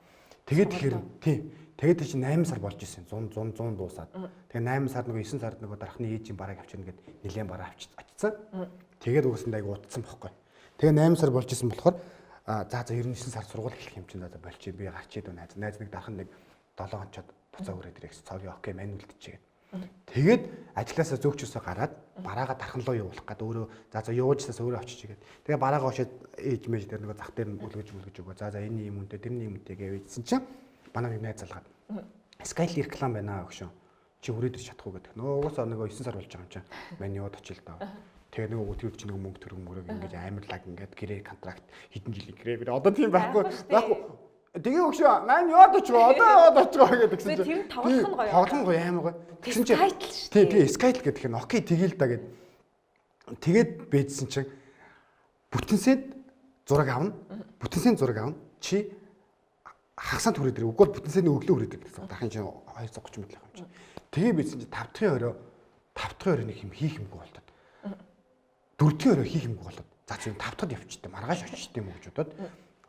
Тэгээд тэгэхээр тийм. Тэгээд тийч 8 сар болж исэн. 100 100 100 дуусаад. Тэгээд 8 сар нөгөө 9 сард нөгөө дархны ээжийн барааг авчирна гэд нилээн бараа авчиж очсон. Тэгээд угсанд айгу утсан бохгүй. Тэгээд 8 сар болж исэн болохоор за за 99 сар сургууль эхлэх юм чинь за болчих би гарчээд байна. Найз нэг дархан нэг 7 хонцоод буцаа өрөөд ирэх гэсэн. Цогийн окей мань үлдчихэ гэд. Тэгээд ажилласаа зөөгчөөсөө гараад бараагаа дархан руу явуулах гээд өөрөө за за явуулжсаас өөрөө очиж игээд. Тэгээ бараагаа очиад ээж мэж дээр нөгөө зах дээр нь үлгэж мүлгэж өгөө. За за энэ юм үнтэй тэрний юм үнтэй гэвээдсэн чинь манай нэг найз залгаад Skyl реклам байна өгшөн. Чи хүрээд ирч чадах уу гэдэг. Нөгөө угаасаа нөгөө 9 сар болж байгаа юм чинь. Мань яваад очил даа. Тэгээ нөгөө тэр чинь нөгөө мөнгө төрөг мөрөг ингэж амар лаг ингээд гэрээ контракт хэдэн жилийн гэрээ гэрээ одоо тийм байхгүй байхгүй. Тэгээ өгшөө маань яваад очихоо одоо яваад очихоо гэдэг гэсэн чинь. Тэр тоглох нь гоё. Тоглох нь гоё амар гоё. Тэгсэн чинь Skytel шүү дээ. Тий, Skytel гэдэг нь окей тэгэл да гэд. Тэгээд бэжсэн чинь бүтэнсэд зураг авна. Бүтэнсэд зураг авна. Чи хагасаа түрээд ирээ. Үгүй бол бүтэнсэний өглөө хүрээд ирээ гэсэн. Дахин чинь 230 мэдлэх юм чинь. Тэгээ бэжсэн чинь 5 дахь орой 5 дахь орой нэг юм хийх юмгүй болтод. 4 дахь орой хийх юмгүй болоод. За зөв 5 дахьд явчихтай. Маргааш очихтой юм уу гэж бодоод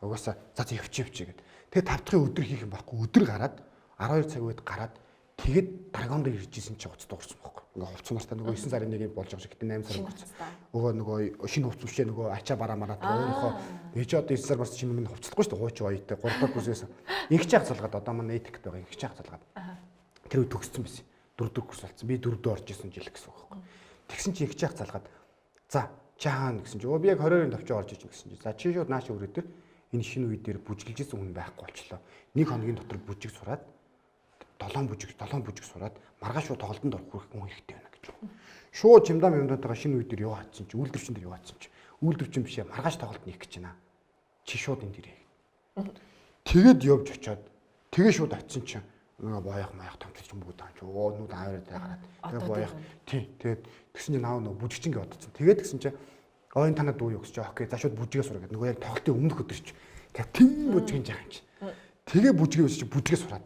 угаасаа за зөв явчих явчих гэд. Тэгээ 5 дахь өдөр хийх юм байхгүй. Өдөр гараад 12 цаг үед гараад тэгээд Драгонд ирж исэн чи хуц дуурсан байхгүй. Ингээ хувцас мартаа нөгөө 9 сарын 1-ийг болж байгаа шиг гэтээ 8 сар өнгөрсөн. Өгөө нөгөө шинэ хувцас бишээ нөгөө ачаа бараа мараа өөрийнхөө ээж одоо 9 сар бас шинэ минь хувцлахгүй шүү дээ. Хууч оётой 3 дахь курс байсан. Ингэч яах залгаад одоо манай этикт байгаа ингэч яах залгаад. Тэр үе төгссөн байсан. 4 дахь курс болсон. Би 4 дөө орж исэн жил гэсэн үг байхгүй. Тэгсэн чи ингэч яах залгаад за чи хаана гэсэн чи өө би яг 22-ын товчоо орж иж гэсэн чи за чи шууд нааш өрөө дээр энэ шинэ үе дээр бүжиглж исэн хүн байхгүй болчлоо. Нэг хоногийн дотор бүжиг сураад 7 бүжиг сураад маргааш шууд тоглолтод орох хүн хэрэгтэй байна гэж. Шууд чимдам юмдантайгаа шинэ үе дээр яваа атсан чи үйлдвэрчин дээр яваа атсан чи үйлдвэрчин бишээ маргааш тоглолт нээх гэж байна. Чи шууд энд ирээ. Тэгээд явж очиод тэгээ шууд атсан чи нөгөө боёх маяг томчилж бүгд таан чи өө нүд аваарай гараад тэгээ боёх тий тэгээд тэгсэн чи наа нөгөө бүжигчин гэж бодсон. Тэгээд тэгсэн чи оо энэ танад дүү юу гэсэн чи окей за шууд бүжигээ сур гэдэг. Нөгөө яг тоглолтын өмнөх өдөр чи тэгээ тийм бүжигэн жаахан чи. Тэгээ бүжигээ өсч бүжигээ сураад.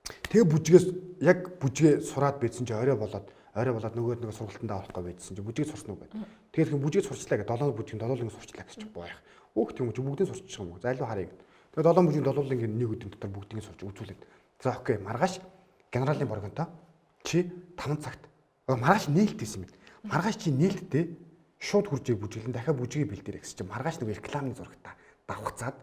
Тэгээ бүжгээс яг бүжгээ сураад байдсан чи орой болоод нөгөө сургалтандаа орохгүй байдсан чи бүжгээ сурсан уу гэдэг. Тэгээд хүн бүжгээ сурчлаа гэдэг 7 бүжгийн 7 линг сурчлаа гэж чи боёх. Өөх тийм үү чи бүгдийг сурчих юм уу? За илүү харъя гэдэг. Тэгээд 7 бүжгийн 7 линг нэг өдрийн дотор бүгдийг сурч үзүүлээд. За окей маргааш генералын боргонтой чи 5 цагт маргааш нээлт хийсэн мэт. Маргааш чи нээлттэй шууд хуржийг бүжиглэн дахиад бүжгийг бэлдээрэй гэсэн чи маргааш нөгөө рекламны зурагта давхцаад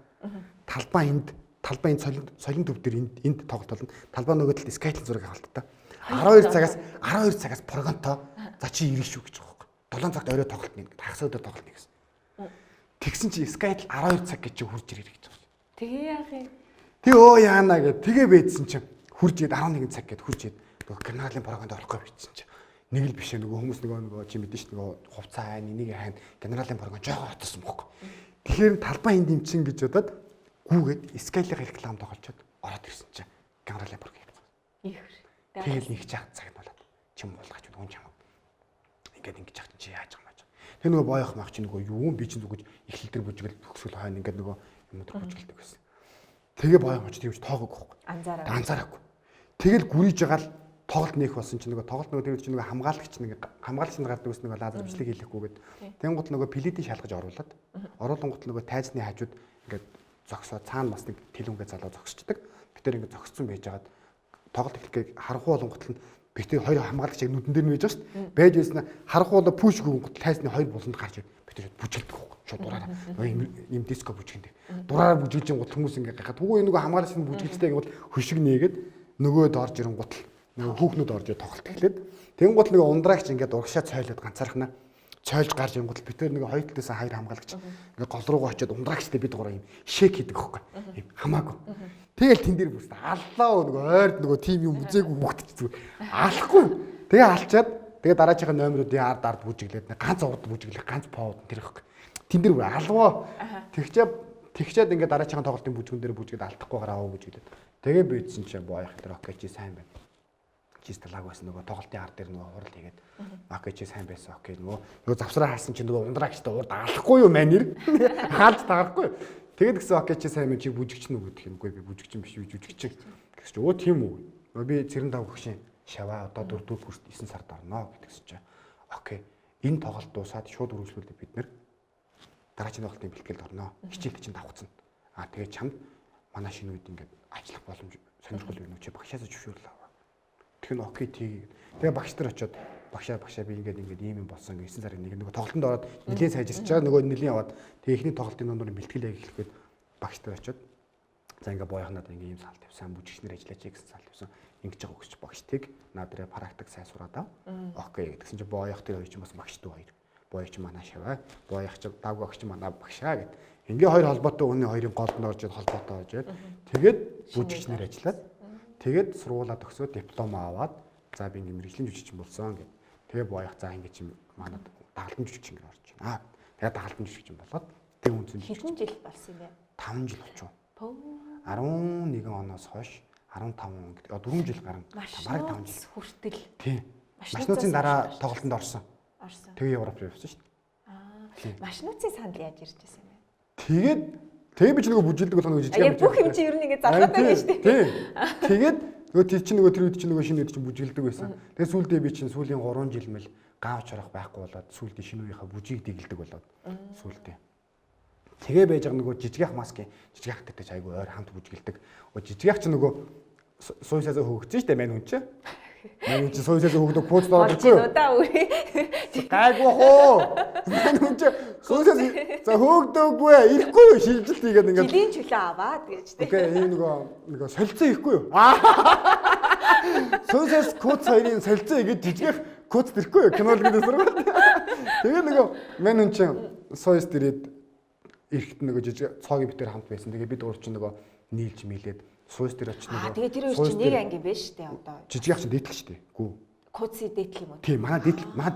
талбай энд талбай энэ солин төв дээр энд тоглолт болно. Талбай нөгөө талд Skytel зураг авалт та. 12 цагаас прогонтой за чи ирэх шүү гэж байгаа байхгүй. 7 цагт орой тоглолт нэ гэдэг. Хагас өдөр тоглолт нэ гэсэн. Тэгсэн чи Skytel 12 цаг гэж чи хурж ирэх гэж байгаа. Тэгээ яах юм? Тэг өө яана гэд тэгээ бэдсэн чи хурж ирээд 11 цаг гэд хурж ирээд нөгөө генералын прогонд орохгүй бэдсэн чи. Нэг л биш нөгөө хүмүүс нөгөө чи мэдэн ш нөгөө хувцас хайн энийг хайн генералын прогон жоохон хоцорсон байхгүй. Тэгэхээр талбай энд юм чин гэж бодоод гүүгээд Skytel-ийн реклам тоглолцоод ороод ирсэн чинь генералын прогон явсан. Ихэр. Тэгэл нэг чаг цаг нь болоод чим буулгаач хүн чам. Ингээд ингэж чаг чи яаж байгаа юм аа. Тэр нөгөө боёх мах чи нөгөө юу би чинь зүгэж эхлэл дээр бүжгэл төгсгөл хойно ингээд нөгөө юм өдр бүжгэлдэг байсан. Тэгээ боёх мах чи тиймч тоогоогүй байхгүй. Анзаараагүй. Тэгэл гүрийж байгаа л тоглолт нээх болсон чинь нөгөө тоглолт нөгөө тэр чинь нөгөө хамгаалагч нэг хамгаалагч нар гардаг ус нөгөө лазер бичлэг хийлэхгүйгээд тэнгуут нөгөө плитийг шалгаж оруулаад оруулангууд нөгөө тайзны хажууд ингээд зогсоо цаана бас нэг тэлүнгээ залуу зогсчдаг. Бид тэр ингээд зогссон байж хагаад тоглолт эхлэхийг харанхуй болонгот нь бид тэр хоёр хамгаалагч яг нүдэн дээр нь байж байгаа шүү дээ. Байж байсан харанхуй болоо пүш гүнгот тайзны хоёр буланд гарч ирээд бид тэр бүжгэлдэг байхгүй. Шууд дураараа нөгөө юм диско бүжгэндэг. Дураараа бүжгэлж гингут хүмүүс ингээд гахаад хүү нөгөө хамгаалагч нь бүжгэлжтэй гингут хөшиг нээгээд нөгөөд орж ирэнгут л нөгөө хүүхнүүд орж тоглолт эхлээд тэнгуут нөгөө ундраагч ингээд урагшаа цойлоод ганцаархнаа цойлж гарч ирэнгүүт бид тэр нэг хоёр талаас хоёр хамгаалагч ингээ гол руугаа очиод ундраагчтай бид гурав юм шек хийдэг байхгүй юм хамаагүй. Тэгэл тэн дээр бүрс аллаа нөгөө ойрд нөгөө тим юм үзээгүй хүүхдч зүгээр алахгүй. Тэгээ алчаад тэгээ дараачихаа номеруудын ард ард бүжиглээд ганц урд бүжиглэх ганц повод тэр ихгүй. Тэн дээр бүр алваа. Тэгчээд ингээ дараачихаа тоглолтын бүжгэн дээр бүжиглээд алдахгүй гараа бүжиглээд. Тэгээ бийдсэн чинь боёх тэр окей чи сайн байна. Чи талааг байсан нөгөө тоглолтын ард дээр нөгөө хурал хийгээд окей чи сайн байсан окей нөгөө завсраа харсан чи нөгөө ундраагчтай урд алахгүй юу манер хаалж тагарахгүй. Тэгээд гисэн окей чи сайн мэн чи бүжигч нү гэдэг юмгүй би бүжигчин биш жүжигчин гэсэн чи өө тийм үү нөгөө би цэрэн тав хөгшин шаваа одоо 4 дэх курст 9 сард орно гэдгсэн чи окей энэ тоглолт дуусаад шууд үргэлжлүүлээ бид нэр дараагийн тоглолтын бэлтгэлд орно хичээлд чинь давхцна а тэгээд чамд манай шинэ үед ингээд ажиллах боломж сонирхол байна уу чи багшаас зөвшөөрлөө аваа. Тэгэхээр окей тий. Тэгээ багш нар очиод багшаа би ингээд ингээд ийм юм болсон 9 сарын нэг нөгөө тоглолтод ороод нэлээд сайжирч байгаа нөгөө нэлээд яваад тэгээ эхний тоглолтын дундуур бэлтгэл яг эхлэхэд багш нар очиод за ингээд боёх надад ингээд ийм саал тавьсан бүжигчнэр ажиллаач гэсэн саал тавьсан ингэж байгаа өгч багш тийг над дээр практик сайн сураад ав. Окей гэдгсэн чи боёх тэр хоёр чинь бас багш дүү хоёр. Боёх чи манай шаваа. Боёх чи давг багш чи манай багшаа гэд. Ингээ хоёр холбоотой хүний хоёрын голд нь орж холбоотой орж ирээд тэгээд бүжигчнэр ажиллаад тэгээд сургуулаа төгсөөд диплом аваад за би ингээ мэргэжлийн жүжигчин болсон гэд. Тэгээ боёх за ингээ чи манад Дагалдан жүжигчин гэж орж байна. Тэгээд дагалдан жүжигчин болоод тэг үндсэн хэдэн жил болсон юм бэ? 5 жил болчихов. 11 оноос хойш 15 он гэдэг 4 жил гарan. Бараг 5 жил хүртэл. Тийм. Машнууцын дараа тоглолтод орсон. Тэгээ Европ руу явсан шүү дээ. Машнууцын санал яаж ирж байсан юм бэ? Тэгээд тэгээ би ч нөгөө бүжилдэг болох нөгөө жижиг юм. Бүх юм чи ер нь ингэ залгаад байгаа шүү дээ. Тийм. Тэгээд нөгөө тэр чинь нөгөө тэр үед чинь нөгөө шинэ үед чинь бүжиглдэг байсан. Тэгээ сүүлдээ би чинь сүүлийн 3 жил мэл гавч орох байхгүй болоод сүүлдээ шинэ үеийнхаа бүжиг дэгэлдэг болоод сүүлдээ. Тэгээ байж байгаа нөгөө жижигэх маскын жижигэх гэдэг чинь айгүй ойр хамт бүжиглдэг. Жижигэх чинь нөгөө сууйсаасаа хөөгцөн шүү дээ мань хүн чинь. Мань хүн чинь сууйсаасаа хөөгдөг пууц дороод үгүй юу? Гайгүй хоо. Мань хүн чинь сууйсаас за хөөгдөөгүй ирэхгүй юу шилжилт хийгээд ингээд жилийн чөлөө аваад гэж тий. Окей, ийм нөгөө солилцоо ирэхгүй юу? Сууйсаас куц хоёрын солилцоо хийгээд жижигэх куц ирэхгүй юу? Кино л гэдэг сургууль. Тэгээ нөгөө мань хүн чинь сууйс дээрээд эрэхт нөгөө жижиг цоогийн битэр хамт байсан. Тэгээ бид гурав чинь нөгөө нийлж мийлээд сууйс дээр очиж нөгөө тэгээ тэр хоёр чинь нэг анги юм байна шүү дээ одоо. Жижигэх чинь дээдл шүү дээ. Гүү. Куци дээдл юм уу? Тийм, манай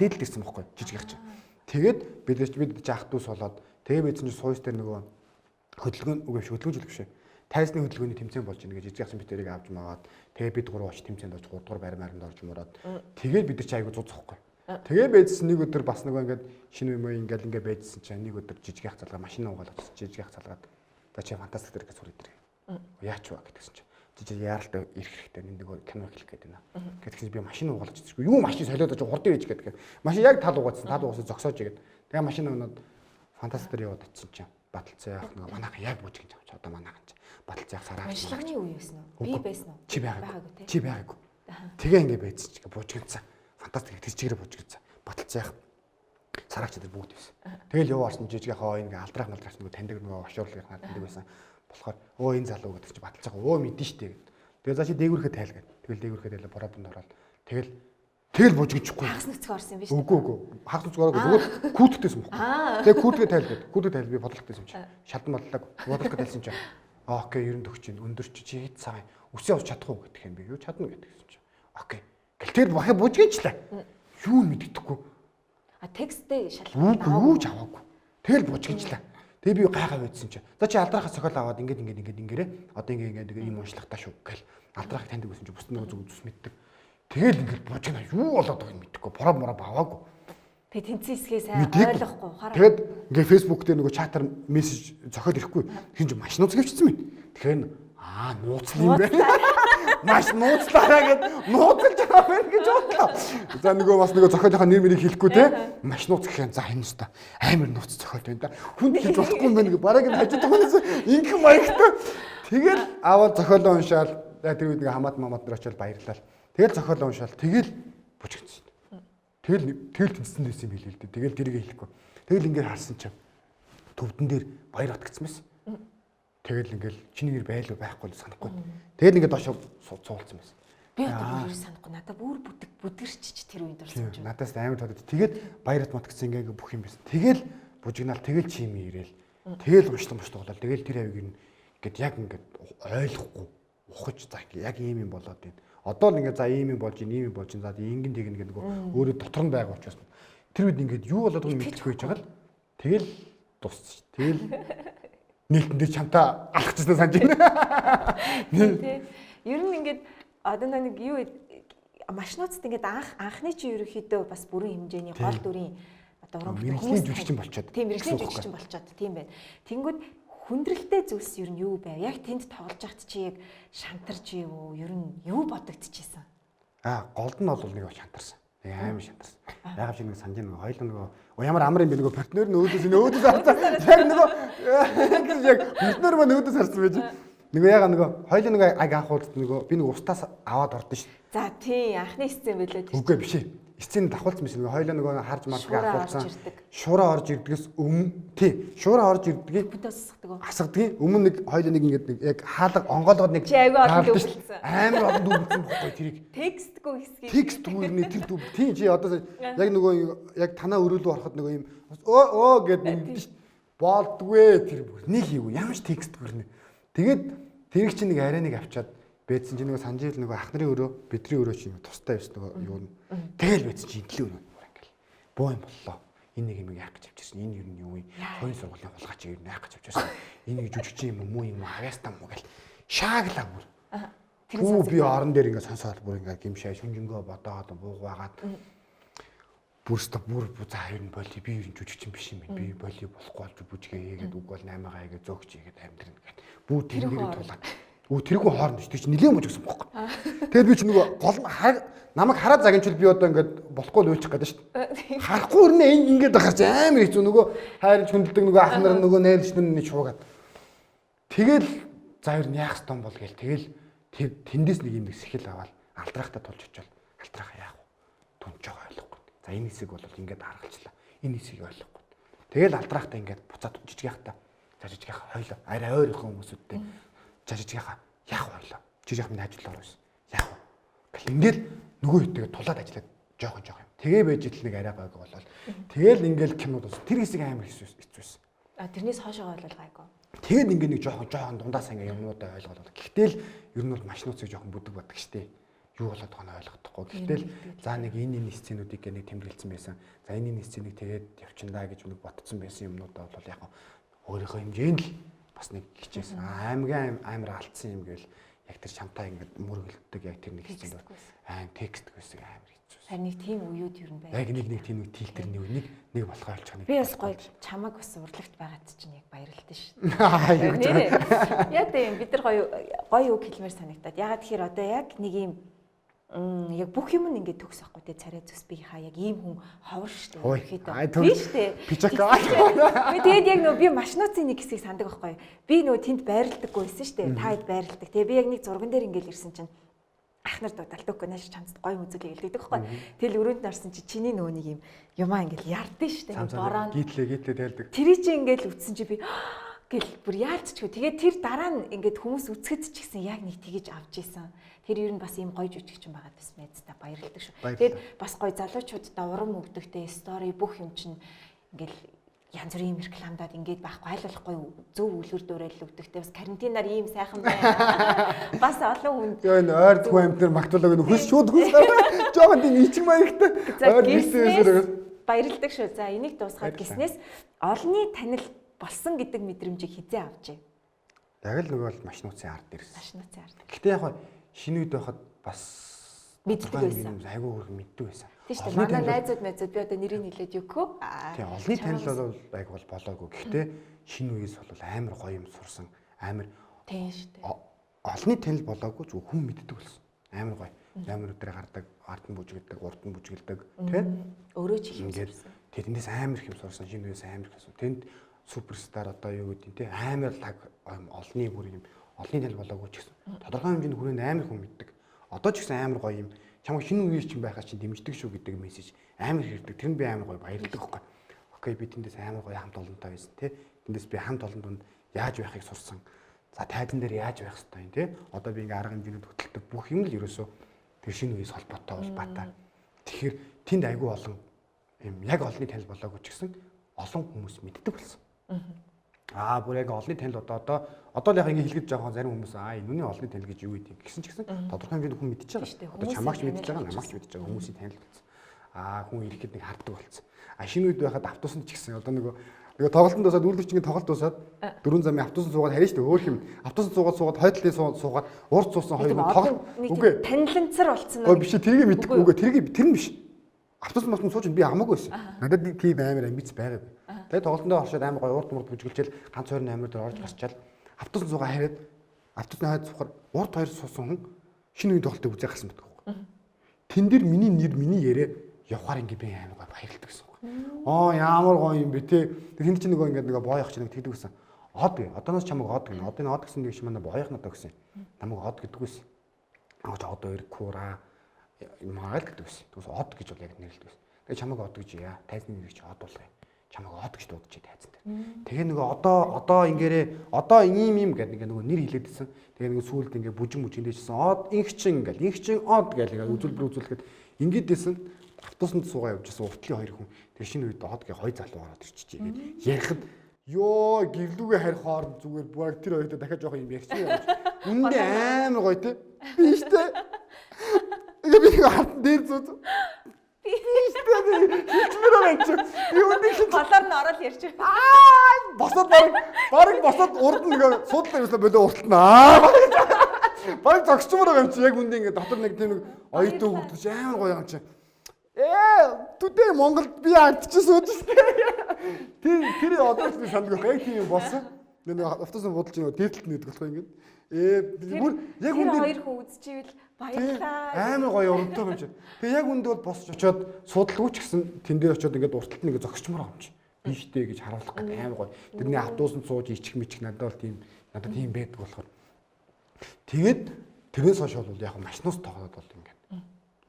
дээдл ирсэн байхгүй жижигэх чинь. Тэгээд бид жаах дүүс болоод тэгээ бид чинь сууйс дээр нөгөө хөдөлгөөн үгүй биш хөдөлгөөн жилг биш. Тайзны хөдөлгөөний тэмцээн болж ийн гэж жижигэх чинь битэрийг авч маваад тэгээ бид гурав очиж тэмцээнд очиж 3 дугаар байр майранд орж мураад тэгээд бид нар чи айгу зуцахгүй. Тэгээ байжсэн нэг өдөр бас нөгөө ингээд шинэ юм ингээд ингээд байжсэн чинь нэг өдөр жижигэх залгаа машин угаал очиж жижигэх залгаад за чи фантастик дээр гэж сур идэр. Яач вэ гэдгсэн чинь жижиг яаралтай ирэх хэрэгтэй энэ нөгөө кино эхлэх гээд байна. Гэдгсэн чинь би машин угаал очиж юу машин солиод очиж хурдан ээж гэдэг. Машин яг тал угаадсан тал угаасан зогсоож игээд. Тэгээ машин унаад фантастик дээр яваад очисон чинь баталцаа яах нөгөө манайхан яг бүжигж авч одоо манайхан чинь баталцаа яах сараа. Уншлагын үе байсан уу? Би байсан уу? Чи байгаагүй. Чи байгаагүй. Тэгээ ингээд байжсэн чинь бужигнцаа. Фантастик тэр чигээрээ бужигдсан. Баталцаа яах сараач дээр бүгд байсан. Тэгэл юу орсон жижигийнхаа ингээ алдраах малдраах нөгөө таньдаг нөгөө ошуурлынхаа таньдаг байсан. Болохоор өө энэ залуу гэдэг чи баталцаа өө мэдэн штэ гэд. Тэгээ за чи дээгүүрхээ тайл гэд. Тэгэл дээгүүрхээ тайлаа боробонд ороод тэгэл бужигдчихгүй. Хагас нүцгэн орсон юм биш үү? Үгүй. Хагас нүцгэн ороогүй зүгээр күүтгтэйсэн байхгүй. Тэгээ күүтгээ тайл гэд. Күүтгээ тайл би бодлоготэйсэн чи. Шалдан бодлоо. Бодлогоо тайлсан чи. Окей 90 төгч чинь өндөр чи чи хэд цагаан үсээ авч чадах уу гэдэг юм би. Юу чадна гэдгсэн чи. Окей. Гэл тэр бахи бужигчлаа. Юу мэддэхгүй. А текстээ шалгах юу ч аваагүй. Тэгэл бужигчлаа. Тэгээ би гайхаа байдсан чи. За чи алдрахаа сохиол аваад ингээд ингээд ингээд ингээрэ. Одоо ингээд ингээд ийм уншлагатай шүү гэл. Алдрахыг таньдаг байсан чи бус нөгөө зүг зүс мэддэг. Тэгэл ингээд бужигна юу болоод байгааг мэдэхгүй. Бороо мороо аваагүй. Тэгээ тэнцэн хэсгээ сайн ойлгохгүй ухаараа. Тэгээд ингээд Facebook дээр нөгөө чатар мессеж зохиол ирэхгүй. Хин ч маш нууц гэвчсэн мэт. Тэгэхээр нууцлаа юм байна. Маш нууцлаараа гэд нууцлж байгаа байна гэж бодлоо. За нөгөө бас нөгөө зохиолынхаа нэр мэрийг хэлэхгүй те. Маш нууц гэх юм. За энэ өста амар нууц зохиол байна да. Хүнд хэлж болохгүй юм байна гэ. Бараг энэ хажууд хүнээс ингэх маягтай. Тэгэл аваад зохиолоо уншаал. Тэр үед нэг хамаат мамаат нар очиод баярлал. Тэгэл зохиолоо уншаал. Тэгэл бүжигдсэн. Тэгэл тэнцсэн байсан юм билээ л дээ. Тэгэл тэрийг хэлэхгүй. Тэгэл ингээд харсан чинь төвдөн дээр баяр батгцсан байсан. Тэгэл ингээл чиний нэр байлуу байхгүй л санахгүй. Тэгэл ингээд доошо суулцсан байсан. Би одоо бүр юу санахгүй. Надад бүр бүдгэрчиж тэр үед орсон юм чинь. Надаас амар тодод. Тэгээд баяр бат гэсэн ингээ бүх юм байсан. Тэгэл бужигнаал тэгэл чим ирээл. Тэгэл уншлан мушлаг болол. Тэгэл тэр авиг ингээд яг ингээд ойлгохгүй ухаж за яг ийм юм болоод байна. Одоо л ингээд за ийм юм болж ийм юм болж за ингэн тэгнэ гэдэг нөгөө өөрөө дотор нь байгаа учраас тэр үед ингээд юу болоод байгааг мэдэхгүй байж байгаа л тэгэл дуусчих. Тэгэл нийлтэн дээр чамтай алхажсан санаж байна. Тий. Ер нь ингээд одоо нэг юу машнууцд ингээд анхны чи ерөнхийдөө бас бүрэн хэмжээний гол дүрийн одоо уран бүтээл хүмүүс жүжигчин болчиход. Тийм, мэргэжлийн жүжигчин болчиход тийм байна. Тэнгүүд хүндрэлтэй зүйлс ер нь юу байв? Яг тэнд тоглож байхад чи яг шантарч юу? Ер нь юу бодогдчихсэн? Голд нь бол нэг шантарсан. Нэг амар шантарсан. Яг шиг нэг санаж нэг хоёул нөгөө ямар амар юм бэ нөгөө партнер нь өөдөөс энэ өөдөөс харсан. Яг нөгөө яг партнер маань өөдөөс харсан байж. Нөгөө яга нөгөө хоёул нөгөө аг анх уулзт нөгөө би нөгөө устаас аваад ордон шүү. За тий анхны сцен байлаа тэр. Үгүй биш ээ. Сценд давхуулсан биш нөгөө хоёул нөгөө харж мардаг авахулсан. Шуураа орж ирдгээс өмнө тий шуураа орж ирдгийг асгадаг уу? Асгадгийг өмнө нэг хоёул нэг ингээд нэг яг хаалга онгойлгоод нэг чи айгүй олон дүүбэлсэн. Амар олон дүүбэлсэн бохгүй тэрийг. Текстгүй хэсгийг. Текстгүй нэ тэр дүүб. Тий чи одоо яг нөгөө яг танаа өрөөлөө ороход нөгөө юм өө өө гэд нэгдэн шүү. Болдгүй тэр бүр нэг хийв ямар ч текст гөрнө. Тэгээд тэрийг чи нэг арай нэг авчаад бэдсэн чи нөгөө санжийл нөгөө ах нарын өрөө бидний өрөө чи тустай байсан нөгөө юу нь. Тэгэл бэдсэн чи эдлийн өрөө бүр ингээл боо юм боллоо. Энэ нэг юм яах гэж авчирсан. Энэ юу нь юу юм? Хувийн сургуулийн хулгайч юу яах гэж авчирсан. Энэ нэг жүжигчин юм уу муу юм уу хавьяастай муу гэл шааглаа бүр. Тэр би орон дээр ингээд сонсоод бүр ингээд гимшээ шүнжэнгөө бодоод буугаагаад бүр өстө бүр за ер нь боли би ер нь жүжигчин биш юм байна. Би боли болохгүй болж бүжгээ хийгээд үг бол 8-аа хийгээд зөөгч хийгээд амьдрна гэд. Бүү тэрнэрээ тулаад. Өө тэргүй хооронд ч тэр чинь нилээн бүжигсэн бохгүй. Тэгээд би чи нөгөө гол намайг хараад загинчвал би одоо ингээд болохгүй л уйлчих гэдэг шүү дээ. Харахгүй өрнө энэ ингээд байхаар чи амар хэцүү нөгөө хайрч хүндэлдэг нөгөө ах нар нөгөө найз нар нэг шуугаад. Тэгэл за ер нь яах ёстой юм бол гээл тэгэл тэндээс нэг юм нэг сэхэл аваад алдрахта тулж очивол алдрах яах вэ? Түн жоо ойлгохгүй. За энэ хэсэг бол ингээд аргалчлаа. Энэ хэсгийг ойлгохгүй. Тэгэл алдрахта ингээд буцаад жижиг яхта. За жижиг яха хойлоо. Арай ойр их хүмүүсүүдтэй. За жижиг яха яах вэ? Жижиг ях минь ажил орсон. Яах вэ? Гэл ингээд нөгөө хэдтэйгээ тулаад ажиллаад жоохон жоохон юм. Тэгээ байж итл нэг арай гайгүй болол. Тэгэл ингээд кинод бас тэр хэсэг амар хэцүү байсан. А тэрнээс хойшоо бол гайгүй. Тэгээд ингээд нэг жоохон жоохон дундаас ингээд юмнуудаа ойлгоод. Гэхдээ л ер нь бол маш нууцыг жоохон бүдэг бадаг штэ. Юу болоод байгааг нь ойлгохдохгүй. Гэхдээ л за нэг энэ сценүүдийг нэг тэмдэглэсэн байсан. За энэ сценийг тэгээд явчихна гэж нэг ботцсон байсан юмнуудаа бол яг өөрийнхөө хэмжээнд л бас нэг хичээсэн. Аймгийн амар алдсан юм гэвэл яг тэр чамтай ингээд мөргөлддөг яг тэр нэг сценд аим текст гэсэн амар хэцүү. Харин нэг тийм үеуд ер нь байна. Яг нэг тийм нэг тилтер нэг нэг болохоо олчих нэг. Би бас гоё чамаг бас урлагт байгаад чинь яг баярлалтай шүү. Яг тийм бид нар гоё гоё үг хэлмээр санагдаад. Ягаад тэгэхээр одоо яг нэг юм яг бүх юм нь ингээд төгс ахгүй те царай зүс би хаа яг ийм хүн ховор штэ ерөөхдөө би штэ пижака. Би тэгээд яг нөгөө би маш нууцын нэг хэсгийг сандаг байхгүй. Би нөгөө тэнд байрладаггүй байсан штэ. Та хэд байрладаг. Тэгээ би яг нэг зурган дээр ингээд ирсэн чинь ах нар дуудалт үгүй нааш чамд гоё үзүүлээ гэлдэг байхгүй. Тэгэл өрөөнд нь орсон чи чиний нөгөө нэг юм юмаа ингээд ярдэн штэ. Бороо гитлээ тайлдаг. Тэр чи ингээд үтсэн чи би гэл бүр яалтчгүй. Тэгээд тэр дараа нь ингээд хүмүүс үцгэд ч гэсэн яг нэг тэгэж авч исэн. Тэр ер нь бас ийм гоё жүжигчин байгаад бас найздаа баярлдаг шүү. Тэгээд бас гоё залуучуудаа урам өгдөгтэй стори бүх юм чинь ингээл янз бүрийн юм рекламдаад ингээд байхгүй аль болохгүй зөв үлгэр дуурайл өгдөгтэй бас карантинаар ийм сайхан байна. Бас олон хүнд ёо энэ ойр хүн амтнэр магтуулаг энэ хөлс шууд хөлс жоохон тийм ичиг маягтай ойр гиснээс баярлдаг шүү. За энийг дуусгаад гиснээс олонний танил болсон гэдэг мэдрэмжийг хизээ авчээ. Яг л нөгөө л маш нууцын ард ирсэн. Маш нууцын ард. Гэтэ яг шинэ үед байхад бас мэддэг байсан. Айгүй хөргөн мэддэг байсан. Тийм шүү дээ. Манай найзууд би одоо нэрийг хэлээд өгөхгүй. Тийм олонний танил бол айгүй бол болоогүй. Гэхдээ шинэ үеэс бол амар гоё юм сурсан. Амар тийм шүү дээ. Олонний танил болоогүй зүгээр хүн мэддэг болсон. Амар гоё. Амар өдрөө гардаг, ард нь бүжгэлдэг, урд нь бүжгэлдэг тийм. Өөрөө ч их юм сурсан. Тэндээс амар их юм сурсан. Шинэ үеэс амар их сурсан. Тэнд суперстар одоо юу гэдэг нь тийм амар лаг олонний бүр юм олонний танил болоогүй ч гэсэн тодорхой хэмжээнд хүрээнд амар хүн мэддэг. Одоо ч гэсэн амар гоё юм чамайг шинэ үеийн чинь байхаас чинь дэмждэг шүү гэдэг мессеж амар хэрдэг. Тэр нь би амар гоё баярлдаг байхгүй. Окей би тэндээс амар гоё хамт олонтой байсан тий. Тэндээс би хамт олон дунд яаж байхыг сурсан. За тайзан дээр яаж байх ёстой юм тий. Одоо би ингээ арга хэмжээнд хөтэлдэг бүх юм л ерөөсөө тэр шинэ үеэс холбоотой улбаатай. Тэгэхээр тэнд айгүй олон юм яг олонний танил болоогүй ч гэсэн олон хүмүүс мэддэг болсон. Аа бүр яг олонний танил одоо л яг ингэ хэлэхэд жоохон зарим хүмүүс аа энэ нүний олонний танил гэж юу гэдэг гэсэн ч гэсэн тодорхой хэмжээнд хүн мэдчихэж байгаа. Одоо чамаагч мэдчихэж байгаа, намаагч мэдчихэж байгаа хүмүүсийн танил болсон. Аа хүн ирэхэд нэг харддаг болсон. А шинэ үед байхад автобусанд ч гэсэн одоо нөгөө тоглолтод дуусаад үйлдвэрчгийн тоглолт дуусаад дөрвөн замын автобусанд суугаад харин шүү дээ өөр юм. Автобусанд суугаад хойд талын суугаад урд суусан хоёр хүн тоглолт үгүй таниланцар болсон уу? Биш тэрийг мэдэхгүй үгүй тэрийг тэр нь биш. Автобус мосонд сууж би хамаагүй байсан. Надад нэг тийм амар амбиц байгаагүй. Тэгээд тоглолтондоо оршоод амар гоё урд мурд бүжгэлжэл ганц хоёр амир дээр орж гарчаал автобусанд суугаа хараад автобусны хойд суухаар урд хоёр суусан хүн шинэ үеийн тоглолтыг үзээ гарсан байдаг байхгүй. Тэн дээр миний нэр миний яриа явахаар ингээ би амар гоё баярлдаг гэсэн үг. Аа ямар гоё юм бэ те. Тэнд чинь нөгөө ингээ нөгөө боёох чинь тэгдэг гэсэн. Од гэ. Одооноос чамайг од гэнэ. Одоо энэ од гэсэн нэг шиг манай боёох надад гэсэн. Намайг од гэдэг байсан. Аа од хоёр кура магаал гэдэг байсан. Тэгээс од гэж бол яг нэрлэдэг байсан. Тэгээ чамайг од гэж яа. Тайзны нэрийг чи од болгоё. Чамайг од гэж дуудаж тайзан дээр. Тэгээ нөгөө одоо ингээрээ одоо ийм юм гэдэг ингээ нөгөө нэр хэлээдсэн. Тэгээ нөгөө сүүлд ингээ бүжин бүжин дэжсэн. Од инхчин ингээл инхчин од гэл ингээ үзүүлбэр үзүүлэхэд ингээд дэсэн. Автобусанд суугаа явж байсан уртлын хоёр хүн тэр шинэ үед од гэ хоёр залуу ороод ирчихжээ гээд ярихад ёо гэрлүүгээ харих хооронд зүгээр бүр тэр хоёртой дахиад жоохон юм ярьчих юм. Үнэндээ амар гоё те. Би штэ. Ингээ би нэг хатан дээр зүүз. Би Хичмээр байгаа юм чи. Би үнийг хин голоор нь ороод ярьж байна. Аа босоод баг босоод урд нь ингээ суудлаа юмсан болоо уртал нь аа баг зогсчмоор байгаа юм чи яг үндэ ингээ дотор нэг тийм нэг оюутан хөвгдөж амар гоё юм чи. Today Монголд би агдчихсан сууж штэ. Тэр одоо ч би санддаг яг тийм юм болсон. Нэг автобус буудалж нөгөө дээдлэлт нэгдэг болох юм ингээ. Бүр яг үндэ хоёр хүн үзчихвэл баярлаа. Амар гоё урамтай юм чи. Тэгээ яг үндэ бол босч очиод суудалгүй ч гэсэн тэн дээр очиод ингээд урталт нь ингээд зогсчмоор байгаа юм чи. Би штэ гэж харуулах гэдэг амар гоё. Тэрний автобусанд сууж ичих мичих надад бол тийм надад тийм байдаг болохоор. Тэгээд тэрнээс хойш бол яг машинус тоглоод бол ингээд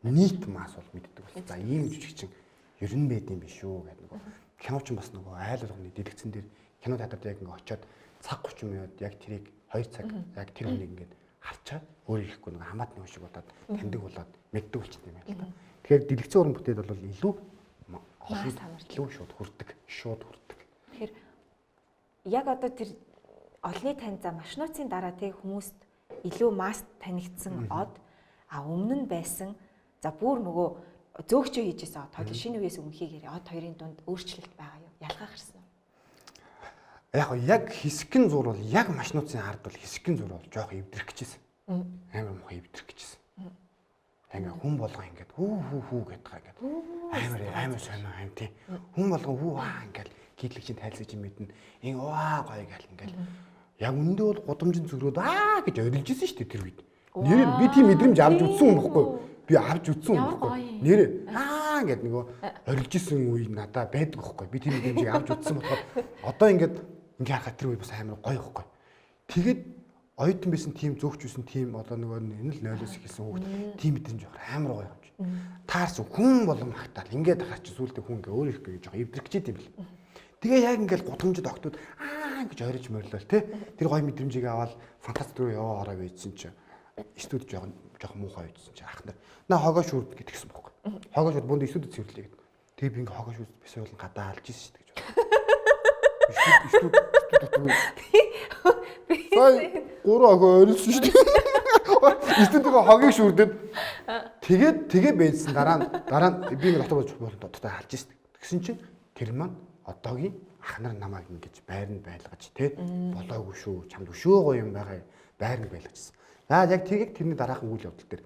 нийт мас бол мэддэг болсон. За ийм жүжигчин ер нь байд юм биш үү гэдэг нөгөө кино ч бас нөгөө айл болгоны дэлгэцэн дээр кино театрт яг ингээд очиод цаг 30 минут яг тэрийг 2 цаг яг тэр хүнийг ингээд харчаад өөр ирэхгүй нөгөө хамаатны хүн шиг болоод таньдаг болоод мэддэг болчихсон юм байна л да. Тэгэхээр дэлгэцэн уран бүтээл бол илүү олон илүү шууд хүрдэг, шууд хүрдэг. Тэгэхээр яг одоо тэр олонний тань за машинууцын дараа тэг хүмүүст илүү масс танигдсан од а өмнө нь байсан за бүр нөгөө зөөгчөө хийжсэн од хоёул шинэ үеэс өмнөхийг яриа од хоёрын дунд өөрчлөлт байгаа юу? Ялгаа гарсан уу? Яг яг хэсгэн зур бол яг машинууцын ард бол хэсгэн зур бол жоох эвдрэх гэжсэн. Амар муухай эвдрэх гэжсэн. Ингээ хүн болгон ингээд хүү хүү хүү гэдэг ингээд амар амар сонин аим тий. Хүн болгон хүү аа ингээд гитлэг чинь тайлцаж юм мэднэ. Ингээ аа гоё гэл ингээд яг үндэ бол гудамжинд зүрөөд аа гэж орилж исэн шүү дээ тэр үед. Нэр би тийм мэдрэмж авч үзсэн юм бохгүй. Би авч үзсэн юм бохгүй. Нэр аа ингээд нөгөө орилж исэн үе надаа байдаг бохгүй. Би тийм мэдрэмжийг авч үзсэн болохоор одоо ингээд ингээ харахад тэр үе бас амар гоё бохгүй. Тэгээд оюутан байсан тийм зөөгч байсан тийм одоо нөгөө энэ л 0-оос эхэлсэн хүүхд тийм мэдрэмж явах амар гоё юм чи. Таарс хүн болон магтаал ингээд харч сүултээ хүн ингээ өөр ирэхгүй гэж жоох эвдрэх гэж юм бэл. Тэгээ яг ингээл гудамжид октод аа гэж ориж морилол те. Тэр гоё мэдрэмжийг аваад фантаст руу яваа ороо байжсэн чи студ жоох жоох муухай байжсэн чи ах нар наа хогоо шүрд гэдгсэн бохоггүй. Хогоо шүрд бүнд студид цэвэрлэе гэд. Тэгээ би ингээ хогоо шүрд бис уулан гадаа алж ирсэн шүү дээ гэж бодлоо. Студ сая гурван охин орилсон шүү дээ. Студийн хогийг шүрдэд тэгээд байжсан дараа нь би ингээ дотор болж болон дотор алж ирсэн. Тэгсэн чинь тэр маань одоогийн ах нар намайг ингэж байранд байлгаж те болоогүй шүү чамд өшөө гоё юм байгаа байранд байлгажсэн. За яг тгийг тэрний дараахан үйл явдал дээр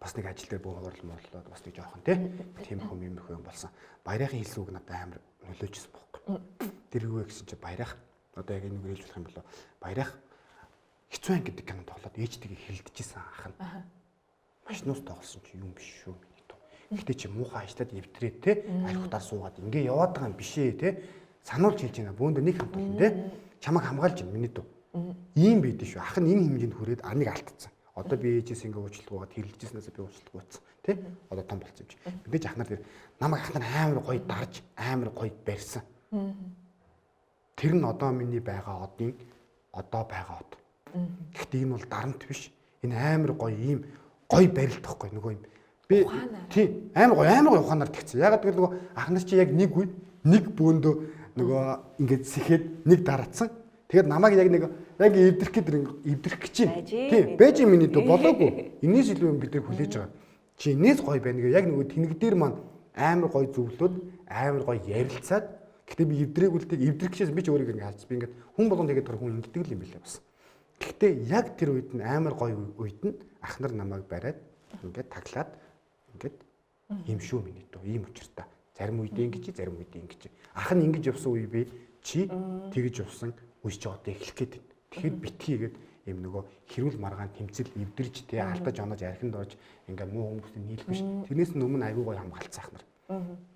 бас нэг ажил дээр бөө ховорл морлоод бас нэг жоохон те тийм хүм юм юм болсон. Баярын хэлсэн үг надад амар нөлөөжсөн бохгүй. Тэр юу вэ гэсэн чи баярах одоо яг энэ үгээр хэлж болох юм болоо баярах хэцүү ан гэдэг кино тоглоод ээжтэйгээ хилдэжсэн ах нь. Машинуус тоглосон чи юм биш шүү миний дүү. Гэтэ чи муухай ажиллаад эвтрээ те архитаар суугаад ингээ яваад байгаа юм биш ээ те сануулж хэлж байна. Бөөндөө нэг хамт олон те чамайг хамгаалж байна миний дүү. Ийм байдэн шүү. Ах нь энэ хэмжээнд хүрээд аныг алдсан. Одоо би ээжээс ингээ уучлалгүйгээд хэрэлдэжсэнээс би уучлалгүйцсэн те одоо том болсон юм чи. Мэдээж ах нар тэр намайг ах нар амар гоё дарж амар гоё барьсан. Тэр нь одоо миний байгаа одын одоо байгаа од. Гэхдээ энэ бол дарамт биш. Энэ амар гоё ийм гоё барилт байхгүй нөгөө юм. Би тийм амар гоё ухаанаар тэгсэн. Ягаад гэвэл нөгөө ах нар чи яг нэг үе нэг бөөндөө нөгөө ингээд сэхэд нэг дараацсан. Тэгээд намайг яг нэг яг эвдрэх гээд эвдрэх гэж байна. Тийм байж миний дүү болоогүй. Энээс илүү юм бид нар хүлээж байгаа. Чи энээс гоё байна гэ яг нөгөө тэнэг дээр маань амар гоё зөвлөөд амар гоё ярилцаад гэтээ би эвдрээгүй л тийг эвдрэх гэжээс би ч өөрийгөө ингэ хаалц би ингээд хүн болгон тэгээд тэр хүн ингэдэг л юм билээ бас. Гэхдээ яг тэр үед нь амар гоё үед нь ах нар намайг бариад ингээд таглаад ингээд юм шүү миний дүү ийм учиртай. Зарим үед ингэж зарим үед ингэж. Ах нь ингэж явсан үе би чи тэгж явсан үе чи одоо эхлэх гээд байна. Тэгэхээр битгийгээд юм нөгөө хэрүүл маргаан тэмцэл эвдэрж тэ алдаж онож архинд орж ингээ муу хүмүүстэй нийлэх биш. Тэрнээс өмнө айгүй гоё хамгаалцсан ах нар.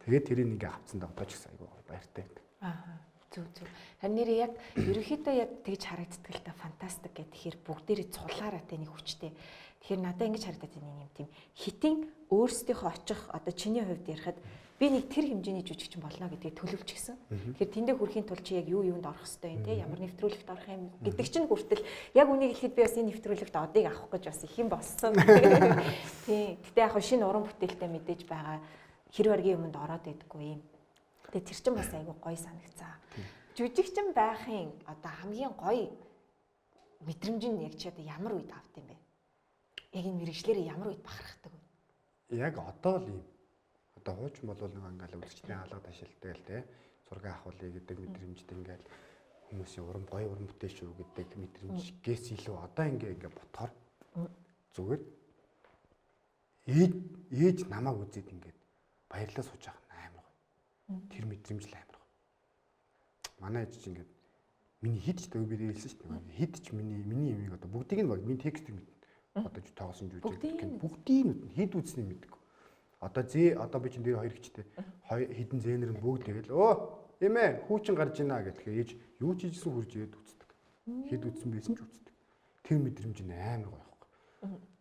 Тэгээд тэрийг ингээ авцсан даа одоо ч гэсэн айгүй гоё баяртай байдаг. Аа. Зүг зүг. Харин нэрээ яг ерөнхийдөө яг тэгж харагддаг л та фантастик гэх тэгэхээр бүгдээрээ цулаараа тэ нэг хүчтэй. Тэгэхээр надад ингэж харагдаад байна юм тийм хитийн өөрсдийнхөө очих одоо чиний хувьд ярихад би нэг тэр хэмжээний жүжигчин болно гэдгийг төлөвлөчихсөн. Тэгэхээр тэндээ хүрэхийн тулд чи яг юу юунд орох ёстой юм те ямар нэвтрүүлэгт орох юм гэдэг чинь хүртэл яг үнийг хэлэхэд би бас энэ нэвтрүүлэгт одыг авах гэж бас их юм болсон. Тийм. Гэтэ яг шинэ уран бүтээлтэй мэдээж байгаа хэр баргийн юмд ороод байдаггүй юм. Тэгээ тэр чинь бас айгүй гоё санагцаа. Жүжигчин байхын одоо хамгийн гоё мэдрэмж нь яг чи одоо ямар үед авт юм бэ? Яг энэ мэрэгжлээрээ ямар үед бахархдаг вэ? Яг одоо л юм. Одоо хуучин бол нэг ингээл үзэгчдийн хаалга ташилдаг л те зураг авахулъя гэдэг мэдрэмжтэй ингээл хүмүүсийн урам гоё уран бүтээл шүү гэдэг мэдрэмжгээс илүү одоо ингээ ботхоор зүгээр ээж намайг үзээд ингээд баярлаа сууж байгаа нь амар гоё. Тэр мэдрэмж л амар гоё. Манай ээж чинь ингээд миний хэд ч би хэлсэн шүү дээ. Хэд ч миний юмыг одоо бүгдийг нь баг миний текстийг мэднэ. Одоо тоглосон жүжиг бүгдийг нь мэднэ. Хэд үзснийг мэддэг. Одоо одоо би чинь дээр хоёр хичтэй. Хэдэн зээнэр нь бүгд тэгэл өө эмээ хүүчин гарч ийна гэхээр ээж юу ч хийжсэн хурж ирээд үздэг. Хэд үзсэн байсан ч үздэг. Тэр мэдрэмж нь амар гоё байхгүй.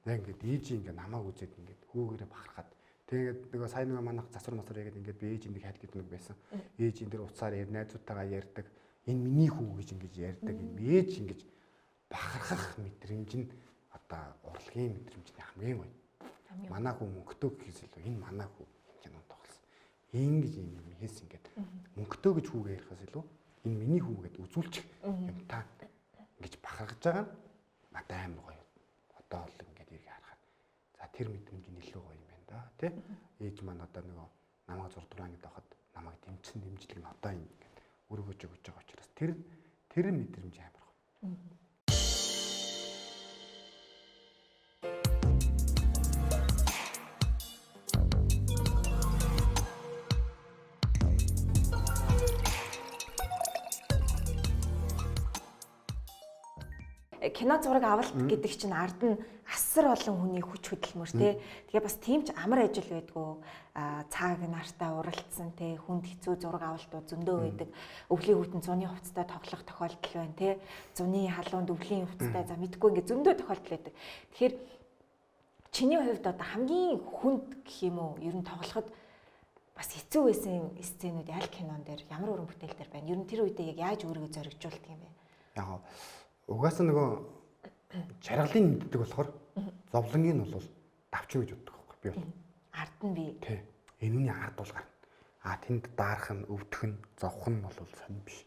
Яг ингээд ээж ингээд намайг үзээд ингээд хүүгээрээ бахархаад тэгээд нөгөө сайн нөгөө манайх засвар масвар яагаад ингээд би ээж энийг хайлт гэдэг нэг байсан. Ээж энэ дэр уцаар найзуудтайгаа ярьдаг. Энэ миний хүү гэж ингэж ярьдаг. Юм ээж ингэж бахархах мэдрэмж нь одоо урлагийн мэдрэмжний хамгийн гоё. Манай хүү мөнгөтэй гэхээс илүү энэ манай хүү юм кинонд тоглосон. Ингэж юм хийсэн ингээд мөнгөтэй гэж хүүгээ ярихаас илүү энэ миний хүү гэд үзүүлчих юм та ингэж бахархаж байгаа нь надад амар гоё. Одоо бол ингээд эргээ харахад за тэр мэдрэмж нь илүү гоё юм байна да тий. Ээж маань одоо нөгөө намайг 6 дугаар ангид байхад намайг дэмжсэн дэмжлэг нь одоо ингээд өргөж өгөж байгаа учраас тэр мэдрэмж амар гоё. Кино зураг авалт гэдэг чинь ард нь асар олон хүний хүч хөдөлмөр тий. Тэгээ бас тийм ч амар ажил байдгүй. Цаг нартаа уралдсан тий. Хүнд хэцүү зураг авалтууд зөндөө байдаг. Өвлийн хүйтэн зуны хувцастай тоглох тохиолдол байна тий. Зуны халуунд өвлийн хувцастай за мэдгүй ингээ зөндөө тохиолдол байдаг. Тэгэхээр чиний хувьд одоо хамгийн хүнд гэх юм уу? Ер нь тоглоход бас хэцүү байсан сценүүд аль кинон дээр ямар уран бүтээл дээр байна? Ер нь тэр үедээ яг яаж өөрийгөө зоригжуулдаг юм бэ? Яг угаасаа нөгөө чаргалын мэддэг болохоор зовлонгийн нь бол давчин гэж боддог байхгүй би бол. Ард нь би. Тий. Энүүний ард бол гарна. А тэнд даарах нь, өвдөх нь, зовх нь бол сонь биш.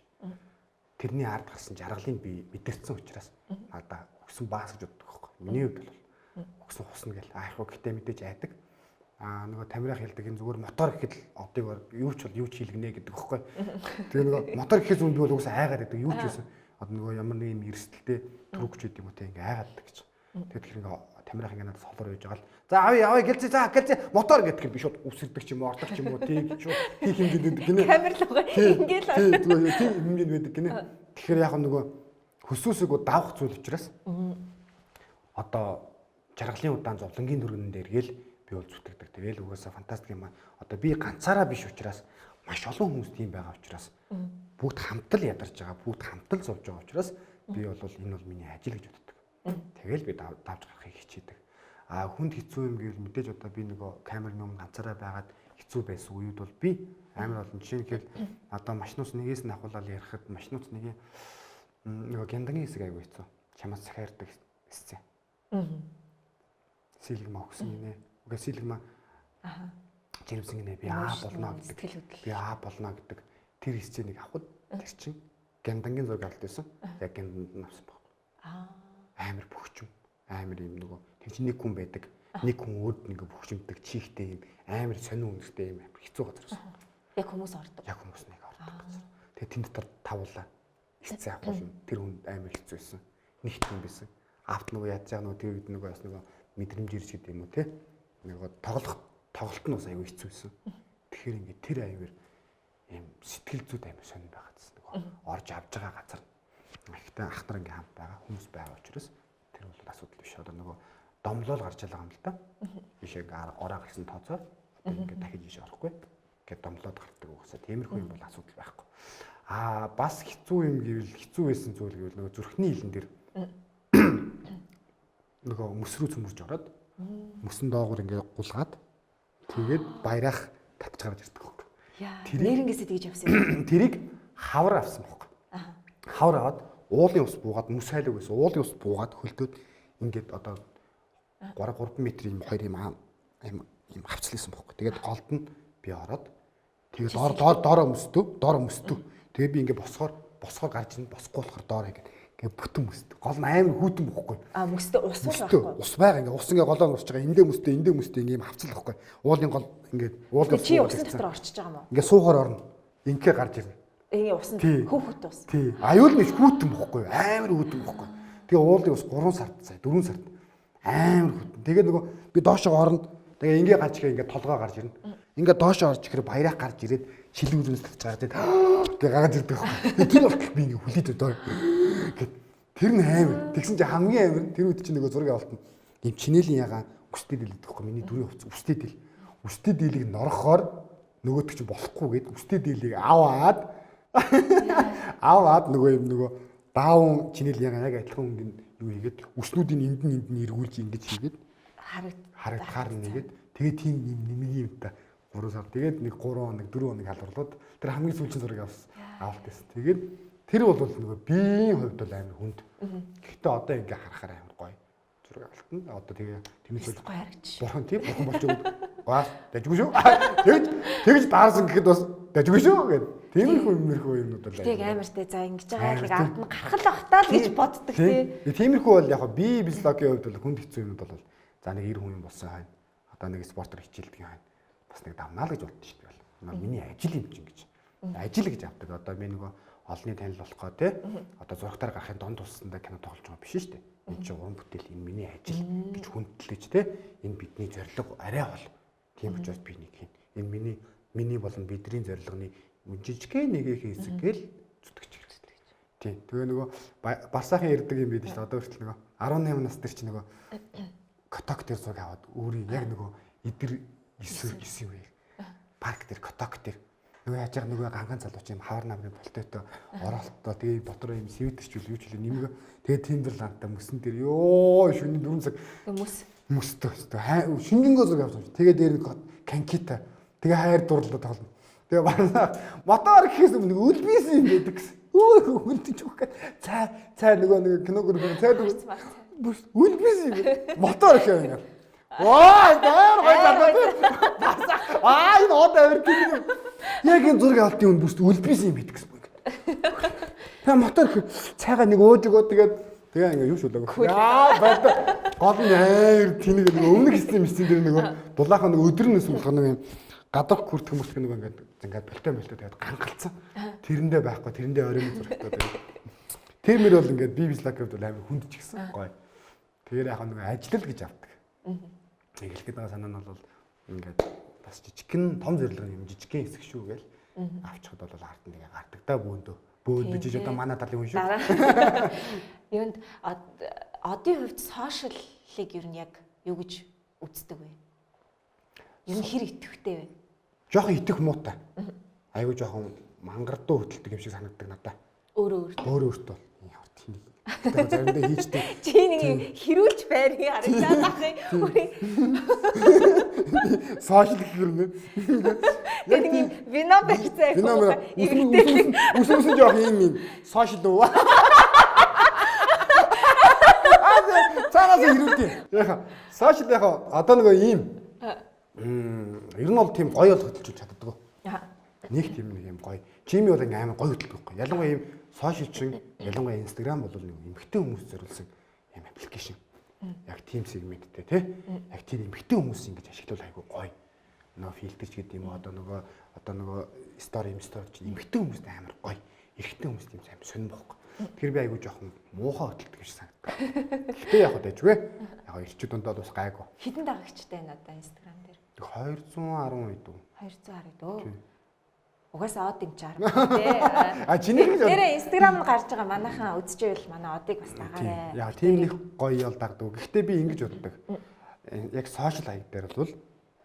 Тэрний ард гарсан жаргалыг би мэдэрсэн учраас надаа өгсөн баас гэж боддог байхгүй. Миний хувьд бол өгсөн хусна гэл. А яг гэхдээ мэдээж айдаг. А нөгөө тамирах хэлдэг энэ зүгээр мотор гэхэд л одыг юу ч бол юу ч хийлгэнэ гэдэг байхгүй. Тэгээ нөгөө мотор гэхээс өмнө би бол угсаа айгаад байдаг. Юу ч байсан. Одоо нөгөө ямар нэг юм эрсдэлтэй түрүүгч байд юм уу те ингээ айгаад байдаг гэж. Тэгээд тэгэхээр ингээ тамирах ингээ надад солоор байж байгаа л за авъя авъя гэлзээ за гэлзээ мотор гэдгээр би шууд үсэрдэг ч юм уу ордог ч юм уу тийм шууд хийх хэмжээнд байдаг гинэ. Камер руугаа ингээл тийм хэмжээнд байдаг гинэ. Тэгэхээр яг нөгөө хөсөөсөөгөө давах зүйл учраас одоо жаргалын удаан зовлонгийн дөргөнөн дээр гээл би бол зүтгэдэг. Тэгэл угаасаа фантастик юм аа. Одоо би ганцаараа биш учраас маш олон хүмүүс тийм байгаа учраас бүгд хамтал ядарч байгаа, бүгд хамтал зовж байгаа учраас би бол энэ бол миний ажил гэж боддог. Тэгэл би давж гарахыг хичээдэг. А хүнд хэцүү юм гэвэл мэдээж одоо би нөгөө камерны өмнө ганцаараа байгаад хэцүү байсан үед бол би амар олон жишээ нь гэвэл одоо машинус нэгээс нь ахуулаад ярихад машинус нэгийн нөгөө гяндангийн хэсэг айгүй хэцүү. Чамаас захиардаг сцен. Сэлэг маа өгсөн гинэ. Үгүй сэлэг маа. Аа. Жирэмсэн гинэ. Би аа болно гэдэг. Би аа болно гэдэг тэр сценийг авахд тэр чинь гяндангийн зураг авалт байсан. Яг гянданд нь авсан байхгүй. Аа. Амар бөхчм. Амар юм нөгөө тэр чинь нэг хүн байдаг. Нэг хүн өөд нэг бөхчмдөг чийхтэй юм амар сонин үнэртэй юм амар хэцүү газар байсан. Яг хүмүүс ордог. Яг хүмүүс нэг ордог газар. Тэгээ тэн дотор тавуулаа. Сцен авахулна. Тэр хүн амар хэцүү байсан. Нэг тийм байсан. Авт нөгөө яаж яах нөгөө тэр үед нөгөө бас нөгөө мэдрэмж ирж гэдэг юм уу те. Нөгөө тоглолт нь бас аюу хэцүү байсан. Тэгэхээр ингээд тэр аюур ийм сэтгэл зүйд амар сонин байгаа гэсэн нөгөө орж авж байгаа газар. Гэхдээ ах нар ингээд хамт байгаа хүмүүс байгаа учраас тэр бол асуудал биш. Одоо нөгөө домлол гарч байгаа юм л да. Бишээ ингээд ороо гарсан тооцоо одоо ингээд дахиж ийш орохгүй. Ингээд домлоод гардаг угаасаа тиймэрхүү юм бол асуудал байхгүй. Аа бас хэцүү юм гэвэл хэцүү байсан зүйл гэвэл нөгөө зүрхний хилэн дээр нөгөө мөс рүү цөмөрж ороод мөсөн доогуур ингээд гулгаад тэгээд баярах татж гарч ирдэг хөөх. Яа. Нэрнгээсээ тэгж явсан юм. Тэрийг хавар авсан бохоо. Хавар аваад уулын ус буугаад мөс хайлаг байсан. Уулын ус буугаад хөлдөөд ингээд одоо 3 м юм хоёр юм юм хавцлээсэн бохоо. Тэгээд голд нь би ороод тэгээд доор доороо мөстөө, доороо мөстөө. Тэгээд би ингээд босгоор гарч ин босхгүй болохоор доор ингээд Ингээ бүтэн мөстэй. Гол нь амар хүүтэн бохгүй. А мөстэй ус уу байхгүй. Ус байгаа ингээ ус ингээ голоо нурж байгаа. Эндээ мөстэй, эндээ мөстэй ингээ юм хавцал байхгүй. Уулын гол ингээ уулын чи усан дотор орчиж байгаа юм уу? Ингээ суухаар орно. Ингээ гарч ирнэ. Ингээ усан хүүхэд ус. Тий. Аюул нь хүүтэн бохгүй. Амар хүүтэн бохгүй. Тэгээ уулын ус 3 сард сая 4 сард амар хүүтэн. Тэгээ нөгөө би доошоо орно. Тэгээ ингээ гарч ирэхээр ингээ толгой гарч ирнэ. Ингээ доошоо орж ирэхээр баярах гарч ирээд шилэн үзэнс татж байгаа. Тэгээ гарч ирдэг байхгүй. Тэр болтол би ингээ хүлээд өдөө. Гэт тэр нь амар. Тэгсэн чинь хамгийн амар тэр үед чинь нөгөө зураг авалт нь ийм чинэлийн ягаан үстэй дийл гэдэг байхгүй. Миний дүрийн хувцас үстэй дийл. Үстэй дийлийг норохоор нөгөөдөг чинь болохгүй гэд үстэй дийлийг аваад нөгөө юм нөгөө даавн чинэл ягаан яг адилхан өнгө нь юу хийгээд үснүүдийн энд нь энд нь эргүүлж ингэж хийгээд харагдахаар нэгээд тэгээ тийм юм нэмгийн юмтай 3 сар тэгээд нэг 3 хоног 4 хоног халуурлаад тэр хамгийн сүүлийн зураг авалт байсан. Тэгээд тэр бол нөгөө биеийн хувьд бол амар хүнд. Гэхдээ одоо ингээ харахаар амар гоё зураг авалтна. Одоо тэгээ тэмээс гоё харагдчих. Бурхан тийм бурхан болж өгöd. Гаас дажгүй шүү. Тэгж даарсан гэхэд бас дажгүй шүү гэд. Тиймэрхүү юмнууд бол тэг амар те за ингэж байгаа л ард нь гарах л бах таа л гэж боддог тий. Тиймэрхүү бол яг би бизнес-логийн хувьд бол хүнд хэцүү юмнууд бол за нэг 90 хүн юм болсон хайн. Одоо нэг спортоор хичээлдэг хайн. Бас нэг давнаа л гэж боддоо шүү дээ. Миний ажил юм чинь гэж. Ажил гэж авдаг. Одоо би нөгөө олонний танил болох гоо те. Одоо зурагтаар гарахын донд тулсандаа кино тоглож байгаа биш шүү дээ. Энэ чинь уран бүтээл, энэ миний ажил гэж хүндлэж те. Энэ бидний зорилго арай бол. Тийм учраас би нэг хийн. Энэ миний болон бидний зорилгоны жижигхэн нэг хэсэг гээл зүтгэж хэрэгтэй. Тийм. Тэгээ нөгөө барсаахан ярьдаг юм бид шүү дээ. Одоо хүртэл нөгөө 18 нас дээр чи нөгөө коток дээр зураг аваад өөрийн яг нөгөө эдэр 9 үе. Парк дээр коток дээр нөгөө яаж яг нөгөө ганган залууч юм хавар намрын болтойтой оролттой тэгээ дотор юм свитер ч үл юу ч үл нэмэг тэгээ Timberland-та мөсөн дээр ёо шөнийн 4 цаг мөс мөстөө шингэнгөө зураг авсан. Тэгээ дээр нь канкита тэгээ хайр дурлал тоглоно. Тэгээ барнаа мотор гэхээс өмнө үлбийсэн юм байдаг гэсэн. Өө хүндэж өгөх гээд цай цай нөгөө нэг кино гөрөв цай бүр үлбийсэн юм. Мотор гэх юм. Ваа, дээр гоё залуу. Аа, энэ од авир тийм. Яг энэ зураг авалтын өмнө бүрт үлбийсэн юм байдаг гэсэн үг. Тэгээ мотор цайгаа нэг ууж өгөө тэгээд тэгээ ингээ юу шүлээг. Яа, байд. Гол нь айр тэнэг нэг өмнө хийсэн юм дээр нөгөө дулаахан нэг өдөр нь сүүлэх нэг юм гадах күртэх мөртөх нэг ингээд ингээд болтой болтой тэгээд гангалцсан. Тэрэндээ байхгүй, тэрэндээ оройн зурагтай тэгээд. Тэр мөр бол ингээд би бизнес гэвэл амар хүнд ч гэсэн гоё. Тэгэхээр яг нэг ажиллал гэж авдаг. Нэг хэлэхэд байгаа санаа нь бол ингээд бас жижигхэн том зорилгын юм жижигхэн хэсэг шүү гээл авчихад бол ард нь тэгээ гардаг да бөөндөө. Бөөндөө жиж одоо манай талын хүн шүү. Юунд одын хувьд сошиалыг ер нь яг юу гэж үздэг вэ? Ер нь хэр идэвхтэй вэ? Жохон итгэх муутай. Айгуу жохон мангардуу хөдөлдөг юм шиг санагддаг надаа. Өөрөө өөртөө. Өөрөө өөртөө. Ямар тийм. Тэгээ заримдаа хийждэг. Чи нэг юм хэрүүлж байрыг харагдаад ах юм. Сошиал гэх юм нэ. Тэгээ нэг юм вино барьцаа. Вино үс үс жоох юм юм. Сошиал үү? Аа цаанаас хэрүүлдэг. Яг сошиал яг одоо нөгөө ийм. Ер нь бол тийм гоё бол хөдөлж чаддаг. Нэг тийм нэг юм гоё. Чими бол ингээм амар гоё хөдөлдөг байхгүй. Ялангуяа ийм сошиал чин, ялангуяа Instagram бол нэг эмэгтэй хүмүүс зориулсан юм аппликейшн. Яг тийм сегменттэй тий. Яг тийм эмэгтэй хүмүүс ингэж ашиглавал айгүй гоё. Нөгөө фильтр ч гэдэг юм уу одоо нөгөө стори юм стори чинь эмэгтэй хүмүүст амар гоё. Эрэгтэй хүмүүст тийм сайн сонирн бохгүй. Тэгэхээр би айгүй жоохон муухай хөдөлдөг юм шиг санагдав. Гэхдээ яг дайжгүй. Яг ирчүүд дундаа бас гайгүй. Хэдэн дагагчтай байна одоо Instagram дээр? 210 хэд үү? 210 хэд үү? Угаасаа од юм чаар тий. А чиний гэж нэрээ Instagram нь гарч байгаа манайхан үзчихвэл манай одыг бас дагаарай. Яа тийм нэг гоё ял дагдаг. Гэхдээ би ингэж боддог. Яг сошиал хаяг дээр бол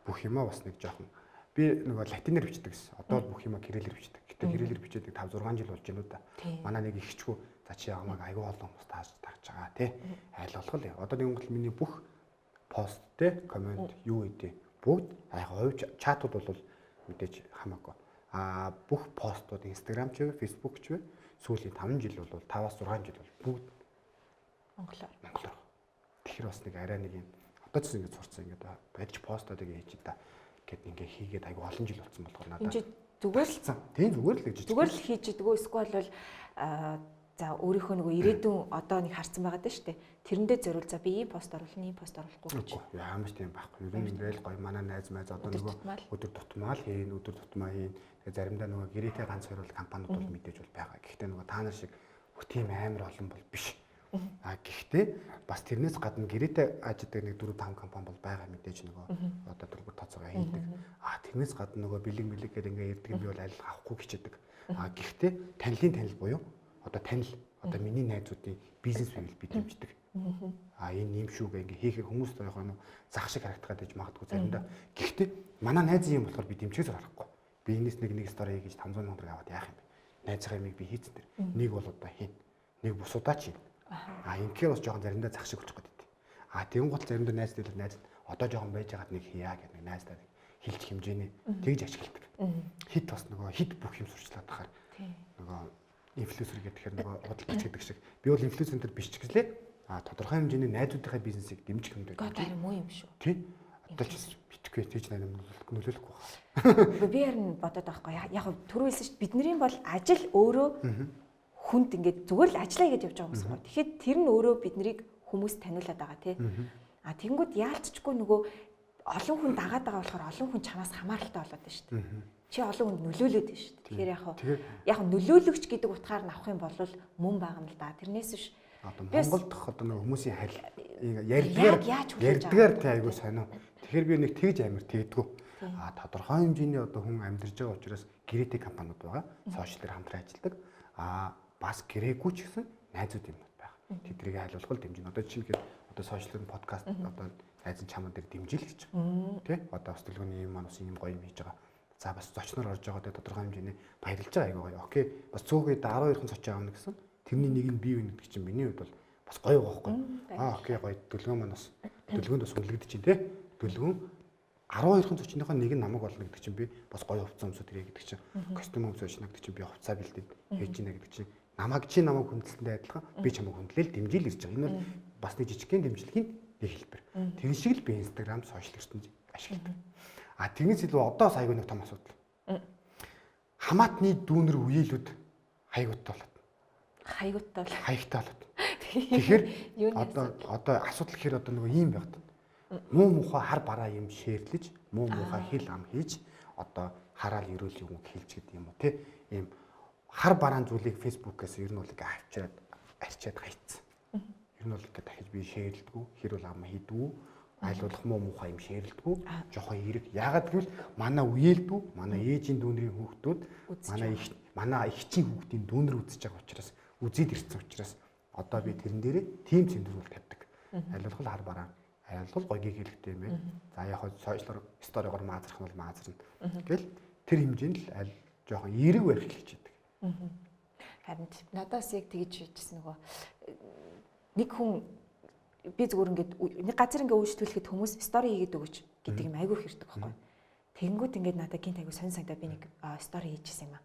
бүх юмаа бас нэг жоохон би нөгөө латинээр бичдэг гэсэн. Одоо бол бүх юмаа кириллээр бичдэг. Гэтэ кириллээр бичээд 5 6 жил болж байна уу да. Манай нэг ихчгүй за чи ямааг айгүй олон хүмүүс тааж дагж байгаа тий. Айл болох л. Одоо нэг юм бол миний бүх пост тий, коммент юу гэдэг бүгд яг хувь чатууд бол мэдээж хамаагүй. А бүх постууд Instagram ч вэ, Facebook ч вэ сүүлийн 5 жил бол 5-аас 6 жил бол бүгд монголоор. Тэгэхээр бас нэг арай нэг юм одоо ч ингэж сурцсан ингэж байж постоод ингэ хийж та гэд ингэ хийгээд айгу олон жил болсон болохоор надад энэ зүгээр л тийм зүгээр л гэж зүгээр л хийж идэггүй эсвэл бол За өөрийнхөө нөгөө ирээдүйн одоо нэг харсан байгаа даа шүү дээ. Тэрэндээ зориул за би ийм пост оруулна, ийм пост оруулахгүй гэж. Үгүй ямар ч тийм байхгүй. Ер нь ингээл гоё манай найз майз одоо нөгөө өдөр тутмаа л хийн, өдөр тутмаа хийн. Тэгээ заримдаа нөгөө гэрээтэй ганц хоёр бол компаниуд бол мэдээж бол байгаа. Гэхдээ нөгөө та нар шиг бүх тийм амар олон бол биш. А гэхдээ бас тэрнээс гадна гэрээтэй ажилладаг нэг 4 5 компани бол байгаа мэдээж нөгөө одоо төлбөр тооцоогоо хийдэг. А тэрнээс гадна нөгөө бэлэг мэлэг гэдэг ингээ ирдэг юм би бол аль авахгүй хичээдэг. А гэхдээ танилын танил буюу одоо танил одоо миний найзуудын бизнес байвал би дэмждэг. А энэ юм шүү гэ ингээ хийхээр хүмүүс яг нэг зах шиг харагдах гэж магадгүй заримдаа. Гэхдээ манай найзын юм болохоор би дэмжихээс аргагүй. Би энэс нэг стори хийж 500 сая төгрөг аваад яах юм бэ? Найзынхаа юмыг би хийцэн тэр. Нэг бол одоо хийн. Нэг бусудаа чи. А инхээр бас жоохон заримдаа зах шиг болчих гээд. А тэгэн гол заримдаа найз дээр найз одоо жоохон байж байгаад нэг хийя гэдэг нэг найздаа нэг хилж хэмжээний тэгж ашигладаг. Хит бас нөгөө хит бүх юм сурчлаад тахаар нөгөө инфлюенсер гэхээр нөгөө худалдаач гэдэг шиг. Би бол инфлюенсер биш ч гэжлээ. А тодорхой хэмжээний найзуудынхаа бизнесийг дэмжих юм дээр. Гэхдээ харин муу юм шүү. Тий. Одоо ч битгүй тийч нөлөөлөхгүй байна. Би харин бодоод байхгүй. Яг түрүү хэлсэн шүү дээ. Бидний бол ажил өөрөө хүнд ингээд зүгээр л ажиллая гэж явж байгаа хүмүүс байна. Тэгэхээр тэр нь өөрөө биднийг хүмүүс таниулаад байгаа тий. А тэгэнгүүт яалтчгүй нөгөө олон хүн дагаад байгаа болохоор олон хүн чамаас хамааралтай болоод байна шүү дээ. Чи олон хүнд нөлөөлөд байна шүү дээ. Тэгэхээр яг нөлөөлөгч гэдэг утгаар нь авах юм бол мөн байгаа юм л да. Тэрнээс биш одоо Монгол дахь одоо нөгөө хүмүүсийн харил ярьдгаар тий айгуу сонио. Тэгэхээр би нэг тэгж амир тэгдэггүй. А тодорхой хэмжээний одоо хүн амьдарч байгаа учраас гэрээтэй компаниуд байгаа. Сошиал дээр хамтран ажилладаг. А бас гэрээгүй ч гэсэн найзууд юмнууд байгаа. Тэдрийг аль болох дэмжинэ. Одоо жишээлбэл одоо сошиал подкаст одоо найз нь чамаа дээр дэмжил гэж байгаа. Тэ? Одоо бас төлгөөний юм маань бас ийм гоё юм хийж байгаа. За бас зочноор орж байгаа тэ тодорхой хэмжээний баярлж байгаа айгуу гоё. Окей. Бас цөөхөө 12 хон зочин аавна гэсэн. Тэрний нэг нь бий вэ гэдэг чинь миний хувьд бол бас гоё байхгүй. Аа окей гоё. Төлгөө маань бас төлгөөнд бас хүлэгдэж чинь тэ. Төлгөөн 12 хон зочныхоо нэг нь намайг болно гэдэг чинь би бас гоё хувцас өмсөд ирээ гэдэг чинь костюм өмсөж очно гэдэг чинь би хувцаа бэлдээд хийж гинэ гэдэг чинь намайг чи намайг хүндэлсэнтэй адилхан би чамайг хүндлээл дэмжийл ирж байгаа. Энэ бол бас нэг жижигхэн дэмжлэгийн нэг хэлбэр. Тэр шиг л би Instagram сошиал ертөнц ашигладаг. А тэрнээс илүү одоо айгүй нэг том асуудал. Хамаатны дүүнер үеэлүүд хаягуудтай болоод. Хаягуудтай болоод. Хаягтай болоод. Тэгэхээр одоо асуудал гэхээр одоо нөгөө ийм байгаад. Муу мухай хар бараа юм шеэрлэж, муу мухай хэл ам хийж одоо хараал ерөөл юм хэлж гэдэг юм уу те. Ийм хар бараан зүйлийг Facebook-ээс ер нь бол ингээ авчираад арчиад хайцсан. Ер нь бол ингээ дахиж би шеэрлдэггүй, хэр бол ам хийдгүү, аль болох муу мухай юм шеэрлдэггүй, жоохон эерэг. Яагаад гэвэл манай үеэлдүү, манай ээжийн дүүнрийн хүүхдүүд, манай эгчийн хүүхдийн дүүнэр үзэж байгаа учраас, үзээд ирсэн учраас одоо би тэрэн дээрээ тийм цэндүүр тавьдаг. Аль болох хар бараан, аль болох гоё гихэлтэй юм байна. За яг хоо сошиалор сторигоор маазрах нь бол маазарна. Тэгэл тэр хэмжээнд л аль жоохон эерэг барих хичээдэг. Харин надаас яг тэгж хийжсэн нөгөө нэг хүн би зүгээр ингээд нэг газар ингээд үйлчлүүлэхэд хүмүүс стори хийгээд өгөөч гэдэг юм айгүй хэрдэг байхгүй. Тэгэнгүүт ингээд надад гинт айгүй сонь сагдаа би нэг стори хийжсэн юм аа.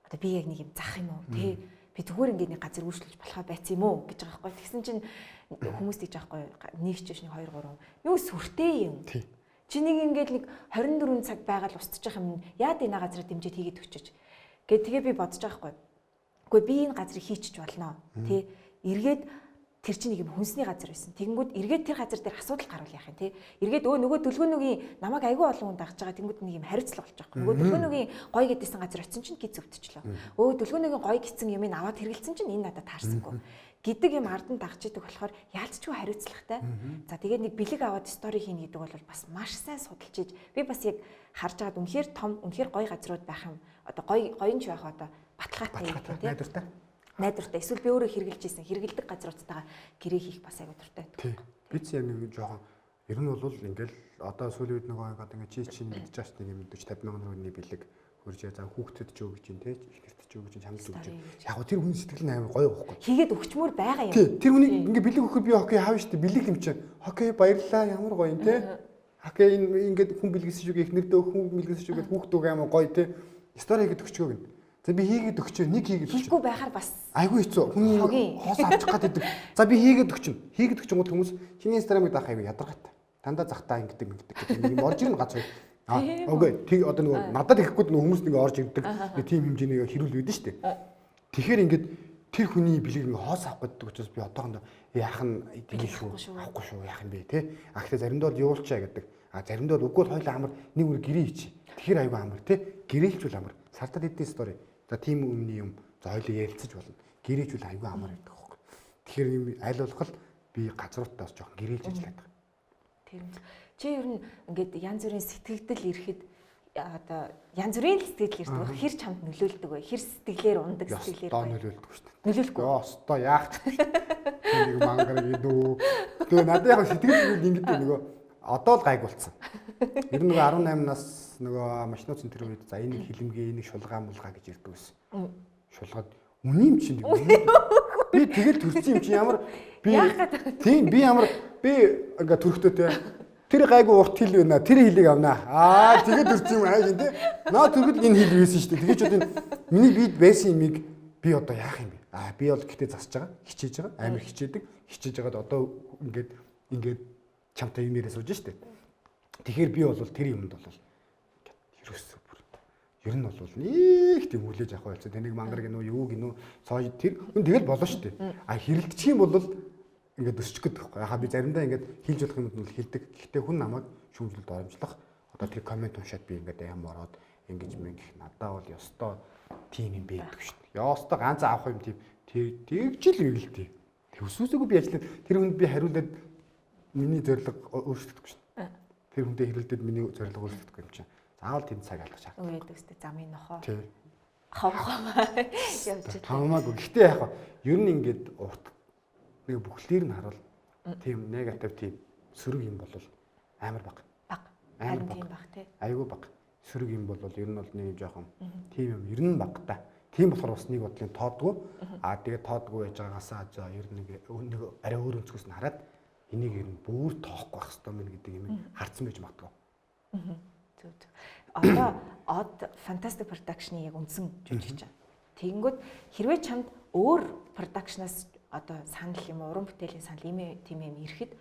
Одоо би яг нэг юм зах юм уу тий би зүгээр ингээд нэг газар үйлчлүүлж болохоо байцсан юм уу гэж байгаа байхгүй. Тэгсэн чинь хүмүүс тэгж байгаа байхгүй. Нэг ч биш нэг 2 3 юу сүртэй юм. Чи нэг ингээд нэг 24 цаг байгаад устчих юм. Яад энэ газараа дэмжиж хийгээд өгчөж. Гэт тэгээ би бодож байгаа байхгүй. Үгүй би энэ газрыг хийчих болно. Тэ эргээд тэр чинь нэг юм хүнсний газар байсан. Тэгэнгүүт эргээд тэр газар дээр асуудал гарвал яах юм те. Эргээд нөгөө дөлгөөнөгийн намайг айгүй олон хүн дагж байгаа. Тэнгүүд нэг юм хариуцлага болж байгаа. Нөгөө дөлгөөнөгийн гоё гэдээсэн газар очисон чинь гиз өвдчихлөө. Дөлгөөнөгийн гоё гэсэн юмыг аваад хэрэгэлсэн чинь энэ надад таарсангүй гэдэг юм ард нь дагж идэг болохоор яалтчгүй хариуцлагатай. За тэгээд нэг бэлэг аваад стори хийнэ гэдэг бол бас маш сайн судалж иж би бас яг харж байгаад үнэхээр том, үнэхээр гоё газрууд байх юм. Одоо гоё гоё нь ч байх одоо баталгаатай юм тийм. Найдвартай. Найдвартай. Эсвэл би өөрөө хэрэгжилж исэн, хэрэгэлдэг газруудтайгаа гэрээ хийх бас аягүй дуртай байдаг. Би ч яг нэг жоохон ер нь бол ингээл одоо сүүлийн үед нөгөө ингээд ингээ чи мэдж байгаа шүү дээ нэг 40 50 мянган төгрөгийн бэлэг хөржээ. За хүүхдэд ч өгч чинь те, эхнэрт ч өгч чинь, чамд ч өгч чинь. Яг гоо тэр хүний сэтгэл нь амар гоё байхгүй. Хийгээд өгчмөр байгаа юм. Тий, тэр хүний ингээ бэлэг өгөхөд би окей хавна шүү дээ. Бэлэг юм чинь. Окей баярлалаа ямар гоё юм те. Окей энэ ингээд хүн бэлгэсэн шүү эхнэрдээ хүн бэлгэсэн шүү гэд хүүхд үг амар гоё те. Стори хийгээд өгчгөө гэнэ. За би хийгээд өгчөө, нэг хийгээд өгчөө. Хийхгүй байхаар бас айгүй хэцүү. Хүний хоос авчих гад идэг. За би хийгээд өгчнө. Хийгээд өгчөнгүүд хүмүүс чиний Instagram-ыг даах айгүй ядаргаатай. Дандаа захтаа ингэдэг ингэдэг гэдэг нэг юм орж ирнэ гац хоёр. Аа окей. Тэг одоо нөгөө надад ихэхгүй нөгөө хүмүүс нэг орж ирдэг. Нэг тийм хэмжээний хэрүүл өгдөн шүү дээ. Тэгэхээр ингээд Тэр хүний бэлгийг ингээ хоос авах гэдэг учраас би одоохондоо яах нь тийм шүү, авахгүй шүү, яах юм бэ те. А гэхдээ заримдаа бол юулчаа гэдэг. А заримдаа бол үгүй бол хоёулаа амар нэг үр гэрээ хийчих. Тэгэхээр айгүй амар те. Гэрээлчүүл амар. Сартад эдийн стори. За тийм өмнө юм. За хоёулаа ярилцаж болно. Гэрээчүүл айгүй амар гэдэг байхгүй. Тэгэхээр юм аль болох л би газруудтай бас жоохон гэрээлж ажиллаад байгаа. Тийм. Чи ер нь ингээд янз бүрийн сэтгэгдэл ирэхэд одоо янз бүрийн л сэтгэл ирдэг. Хэр чамд нөлөөлдөг вэ? Хэр сэтгэлээр ундаг сэтгэлээр вэ? Нөлөөлдөг шүү дээ. Нөлөөлөхгүй. Ёстой яах ч. Нэг мангар идүү. Тэгээ надад яг сэтгэл зүйл ингэдэг нөгөө одоо л гайг болцсон. Ер нь нөгөө 18 нас нөгөө машинууцын тэр үед за энийг хилэмгээ, энийг шулгаа мулгаа гэж ирдэг байсан. Шулгаад үний юм чинь би тэгэл төрсөн юм чинь ямар би тийм би ямар би ингээ төрхтөө те. Тэр гайгүй урт хил байна. Тэр хилийг авнаа. Аа тэгээд төрсөн юм ааш тий. Наа төргөл энэ хил байсан шүү дээ. Тэгээд ч одоо миний бид байсан юмыг би одоо яах юм бэ? Аа би бол гэтээ засаж байгаа, хичээж байгаа, амар хичээдэг. Хичээж байгаад одоо ингээд ингээд чамтай юм яриа сууж штэ. Тэгэхээр би бол тэр юмд бол ингээд ерөөсөө бүр ер нь бол нэг тийм хүлээж авах байлцаа. Тэнийг мангар гинүү юу гинүү цоо тэр хүн тэгэл болно штэ. А хэрэлдчих юм бол ингээд өсчих гээд байхгүй. Яхаа би заримдаа ингээд хилж болох юмуд нь бол хилдэг. Гэхдээ хүн намайг шүүмжлэлд оромжлох одоо тэр коммент уншаад би ингээд аим ороод ингэж мэн гэх надаа бол ёстой тийм юм байдаг шүү дээ. Ёстой ганц авах юм тийм тэгж л юм л дээ. Төсөөсөөгүй би ажиллаад тэр хүнд би хариулаад миний зорилго өөрчлөгдөхгүй шүү дээ. Тэр хүнтэй хэрэлдээд миний зорилго өөрчлөгдөхгүй юм чинь. Заавал тийм цаг алгах шаардлагатай. Үгүй ээ замын нохоо. Тий. Хов хов явж байгаа. Хамаагүй. Гэхдээ яг ер нь ингээд урт нэг бүхлээр нь харуул тийм негатив тийм сөрөг юм бол амар баг. Баг. Амар тийм баг тий. Айгүй баг. Сөрөг юм бол ер нь бол нэг жоохон тийм юм ер нь баг та. Тийм болохоор бас нэг бодлын тоодгүй. Аа тэгээ тоодгүй байж байгаагаасаа за ер нь нэг арай өөр өнцгөөс нь хараад энийг ер нь бүр тоохгүй байх хэрэгтэй мэн гэдэг юм харцсан байж магадгүй. Зөв зөв. Одоо од Fantastic Production-ы яг үндсэн жүжигч. Тэгэнгүүт хэрвээ чамд өөр production-аас одоо санал юм уран бүтээлийн санал ийм тийм юм ирэхэд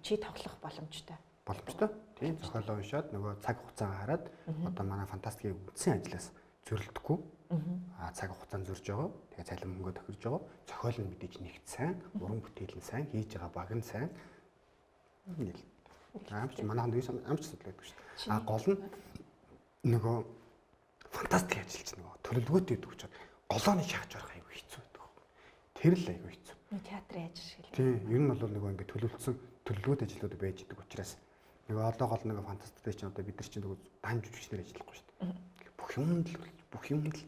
чи тоглох боломжтой. Боломжтой. Тийм зохиолоо уншаад нөгөө цаг хугацаа хараад одоо манай Фантастикийн үндсэн ажлаас зөрөлдөхгүй. Аа цаг хугацаанд зөрж байгаа. Тэгээ цалин мөнгөө тохирж байгаа. Зохиол нь мэдээж нэгт сайн, уран бүтээл нь сайн, хийж байгаа баг нь сайн. Нийл. Амч манай ханд амч асуудал байдаг шүү дээ. А гол нь нөгөө фантастик ажиллаж нөгөө төлөвлөгөөтэй байдаг учраас голооны шахаж орох айгүй хэцүү байдаг. Тэр л айгүй хэцүү. Театрын ажил шиг л. Тийм, ер нь бол нөгөө ингээд төлөвлөсөн төлөвлөгөөтэй ажлууд байж идэг учраас нөгөө одоо гол нөгөө фантастиктэй чинь одоо бид нар чинь нөгөө дан жүжигчнэр ажиллахгүй шүү дээ. Бүх юмд л бүх юмд л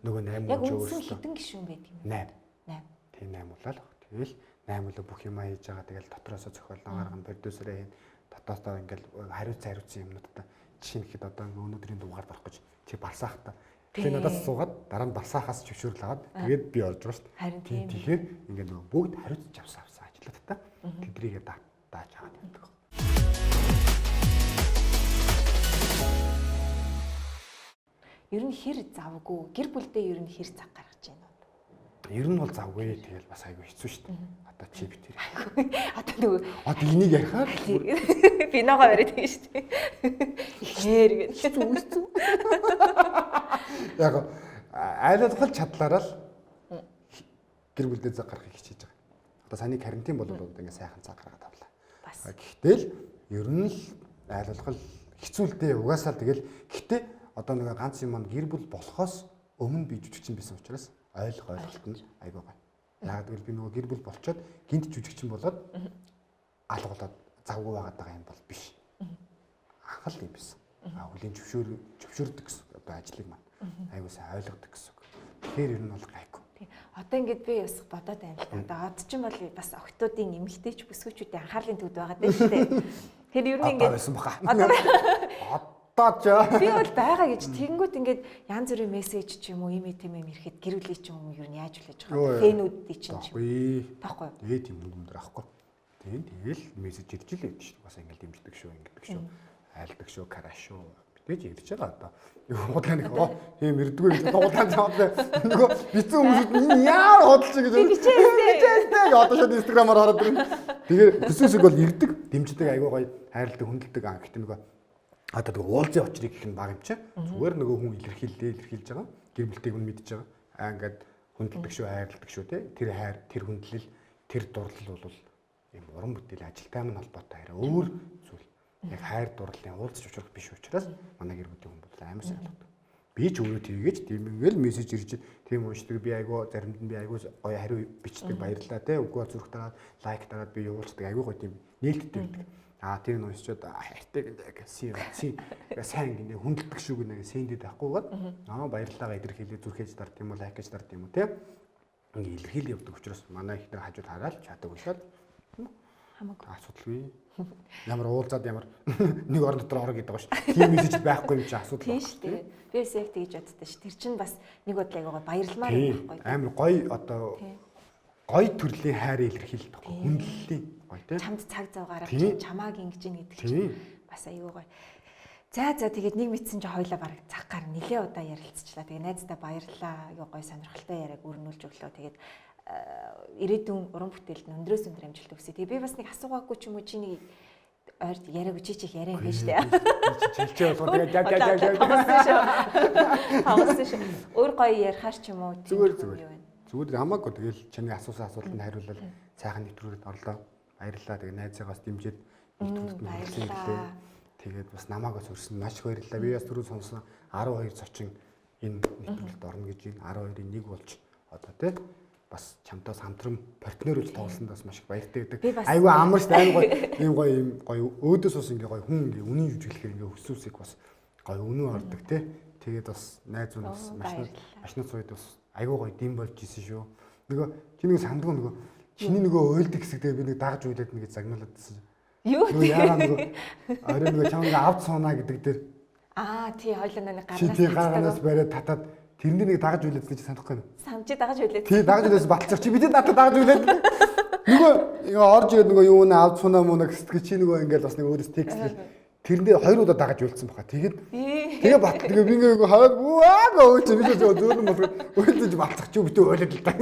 нөгөө 8 хүн өөрсдөө хэдэн гишүүн байдаг юм бэ? 8. 8. Тийм 8 болоо л. Тэгэл 8 болоо бүх юмаа хийж байгаа. Тэгэл дотроосоо зохиолоо гаргана, продюсерээ хийн. Дотоосоо ингээл хариуцсан юмнуудаа жишээ нь гэхэд одоо ингээ өнөөдрийн дугаард орох гэж чи барсаахта. Тэгэхээр надаас суугаад дараа нь барсаахаас зөвшөөрөл аваад тэгээд би орж байгаа шүү дээ. Харин тийм. Тэгэхээр ингээ нөгөө бүгд хариуцж авсан ажлуудтай тэдрийгээ дааж аваад явдаг. Ер нь хэр завгүй гэр бүлдээ ер нь хэр цаг гаргаж байна вэ? Ер нь бол завгүй тэгэл бас айгүй хэцүү шүү дээ. Одоо чи битэр. Одоо нөгөө одоо энийг ярихаар би ногоо бариад байгаа шүү дээ. Ихээр гэж хэцүү хэцүү. Яг айлтгал чадлаараа л гэр бүлдээ цаг гаргахыг хичээж байгаа. Одоо саяны карантин бол одоо ингээ сайхан цаг гаргаад авлаа. Гэхдээ л ер нь л айлтгал хэцүү л дээ. Угаасаа л тэгэл гэхдээ одоо нэг ганц юм маань гэр бүл болохоос өмнө би жүжигчин байсан учраас ойлголт нь айгүй гоё. Яг гэвэл би нөгөө гэр бүл болчоод гинт жүжигчин болоод алга болоод завгүй байгаад байгаа юм бол биш. Анхал юм байсан. А хүлийн зөвшөөрдөг гэсэн одоо ажлыг маань айгүй сайн ойлгодог гэсэн үг. Тэгэхээр ер нь бол гайгүй. Одоо ингээд би бас бодоод байна л да. Одоо од чинь бол бас октоодын эмэгтэйч бүсгүүчүүдийн анхаарлын төвд байгаа дээ шүү дээ. Тэгэхээр ер нь ингээд байсан баха. Одоо ч би бол байгаа гэж тэгэнгүүт ингээд янз бүрийн мессеж ч юм уу ийм тийм юм ирэхэд гэр бүлийн ч юм уу ер нь яаж хүлээж байгаа фэнүүдийн чинь ч юм таахгүй. Тэгээ тийм юм дээр авахгүй. Тийм тэгэл мессеж ирж л байдаг шүү. Бас ингээд дэмждэг шүү, ингэдэг шүү, айлдаг шүү, кара шүү. Мэдээж ирж байгаа одоо. Худлаа нэг тийм ирдэггүй гэж худлаа заадлаа. Нөгөө бицэн хүмүүсүүд энэ яар худлаж гэж бичээстэй одоо шууд инстаграмаар ороод ирнэ. Тэгээ төсөөсөг бол ирдэг, дэмждэг, айгүй гоё хайрладаг, хүндэлдэг. А гэхдээ нөгөө одоо тэгээ уулзын учрыг гэх нь баг юм чи. Зүгээр нөгөө хүн илэрхийллээ, илэрхийлж байгаа. Гэр бүлтэйг нь мэдж байгаа. Аа ингээд Хүндэлдэг шүү, хайрладаг шүү те. Тэр хайр, тэр хүндлэл, тэр дурлал бол юм уран бүтээл ажилтай мань холбоотой арай өөр зүйл. Яг хайр дурлалын уулзч учрах биш учраас манай гэр бүлийн хүн бол амар сайн ойлгодог. Би ч өөрөө тийгэж тийм ингээл мессеж ирж тийм уншдаг, би айгуу заримд нь би айгуу гоё хариу бичдэг, баярлалаа те, үгүй бол зүрх дараад лайк дараад би явуулцдаг, айгуу гоё тийм нээлттэй байдаг. Аа тэр нь уншичаад хайртай гэнэ си си сайн гэнэ хүндэлдэг шүү гэнэ сэндэд авахгүйгээд аа баярлалаагаа илэрхийлээ, зүрхээж дард юм уу, лайкаж дард юм уу те. Ингээ илэрхийл явдаг учраас манай ихнэр хажууд хараад чадаг уншаад хамаагүй асуудалгүй. Ямар уулзаад ямар нэг орон дотор ороо гэдэг байгаа ш. Тийм мессеж байхгүй юм чи асуудал. Тийм шүү дээ. Би бас яг тэгж боддоо ш. Тэр чинь бас нэг бодлоо айгуугаа баярламаар юм байхгүй. Амар гоё одоо гоё төрлийн хайр илэрхийлэл байхгүй. Хүндлэлийн гоё тийм. Чамд цаг зав гаргаж чамааг ингэж ийн гэдэг чинь бас айгуу гоё. За тэгээд нэг мэдсэн чи хоёлаа бараг цаг гар нилээ удаа ярилцчлаа. Тэгээ найздаа баярлалаа. Айгуу гоё сонирхолтой яриаг өрнүүлж өглөө. Тэгээд ирээдүйн уран бүтээлд нь өндрөөс өндөр амжилт хүсье. Тэгээ би бас нэг асуугаагүй ч юм уу чи нэг ойрт яриаг чи чих яриа ингэ штэ. Чилчээ болгоо тэгээ жаг жаг жаг. Тоглосон шүү. Өөр гоё ярихаар ч юм уу. Зүгээр зүгээр. Зүгээр хамаагүй тэгэл чиний асуусан асуултанд хариулал сайхан нэвтрүүлэгт орлоо. Баярлалаа. Тэгээ найзаагаас дэмжиж нэвтрүүлэгт нь хүрэлцэн ирлээ. Тэгээд бас намайг бас өрсөн маш их баярлалаа. Би бас түрүү сонсон 12 зочин энэ нэвтрүүлэгт орно гэж байна. 12-ын 1 болж одоо тий бас чамтаас хамтран партнер болж тоглосонд бас маш их баяртай гэдэг. Айгүй амар шүү дээ. Амар гоё. Ийм гоё ийм гоё өөдөөс ус ингээ гоё хүн ингээ үнэн жүжиглэхээр ингээ өсвөсийг бас гоё үнэн ордог тий. Тэгээд бас найз нь бас машинууд сууд бас айгүй гоё дэм болж исэн шүү. Нөгөө чи нэг сандгүй нөгөө чиний нөгөө уйлдаг хэсэг дээр би нэг дагж уйлаад нэг загнуулаад байсан. Юу вэ? Яагаад нөгөө орой нөгөө чам ингээ авд сууна гэдэг дээр аа тий хоёлаа нэг гарнаас гарнаас бариад татаад тэрний нэг дагаж үлээдсэн чи санахгүй юу? Сан чи дагаж үлээд. Тий дагаж үлээс баталчих чи бидний надад дагаж үлээд. Нөгөө орж ирээд нөгөө юу нэ авд сунаа муна гэсдэг чи нөгөө ингээл бас нэг өөрөөс текст тэрэн дээр хоёр удаа дагаж үлдсэн баха. Тэгээд тэгээ бат тэгээ би ингээ хаваад үаа өө чи би ч зөөлөн болох уйлдэж баталчих чи битүү уйлаад л та.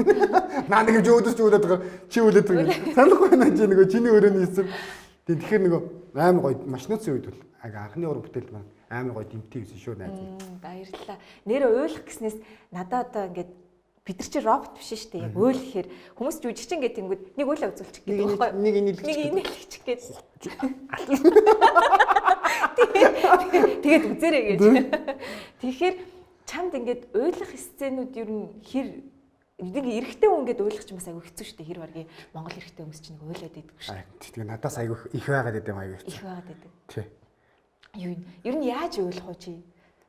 Наа нэг юм чи өөдөөс чи уйлаад байгаа чи уйлаад байгаа. Санахгүй байна чи нөгөө чиний өрөөний хэсэг. Тэгэхээр нөгөө амар гоё машинууцын үед бол анхны уран бүтээл маань амар гоё дэмтэй байсан шүү найз минь. Баярлалаа. Нэрээ уйлах гэснээс надад одоо ингээд бид нар чи робот биш шүү дээ. Яг уйл гэхээр хүмүүс жүжигчин гэдэг тэнгүүд нэг уйлаа үзүүлчих гэдэг байхгүй. Нэг инээлгчих гэдэг. Тэгээд үзээрэй гэж. Тэгэхээр чамд ингээд уйлах сценүүд ер нь хэр нэг эрэгтэй хүн ингээд уйлах чинь бас айгүй хэцүү шүү дээ. Хэр баргийн Монгол эрэгтэй хүмүүс чинь нэг уйлаад идэггүй шүү дээ. Тэгээ надаас айгүй их байгаад идэм айгүй хэцүү. Их байгаад идэг. Тий. Юу ер нь яаж уйлах вэ чи?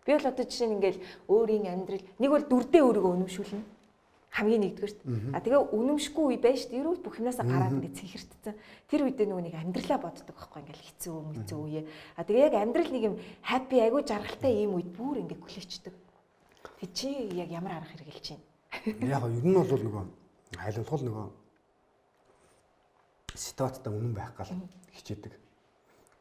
Би бол одоо жишээ нь ингээл өөрийн амьдрал нэг бол дүрдээ өөрийгөө үнэмшүүлнэ. Хамгийн нэгдүгээрт. А тэгээ үнэмшгүй үе байж шүү дээ. Ерөөл бүх юмнасаа гараад ингээд цэнхэртсэн. Тэр үедээ нөгөө нэг амьдралаа боддог байхгүй ингээл хэцүү мэцүү үе. А тэгээ яг амьдрал нэг юм happy айгүй жаргалтай ийм үед бүр ингээд гүлээчдэг. Тэг чи яг ямар арга хэрэглэж байна? Яг ер нь бол нөгөө хайлуулгал нөгөө ситуацтай үнэн байх гал хичээдэг.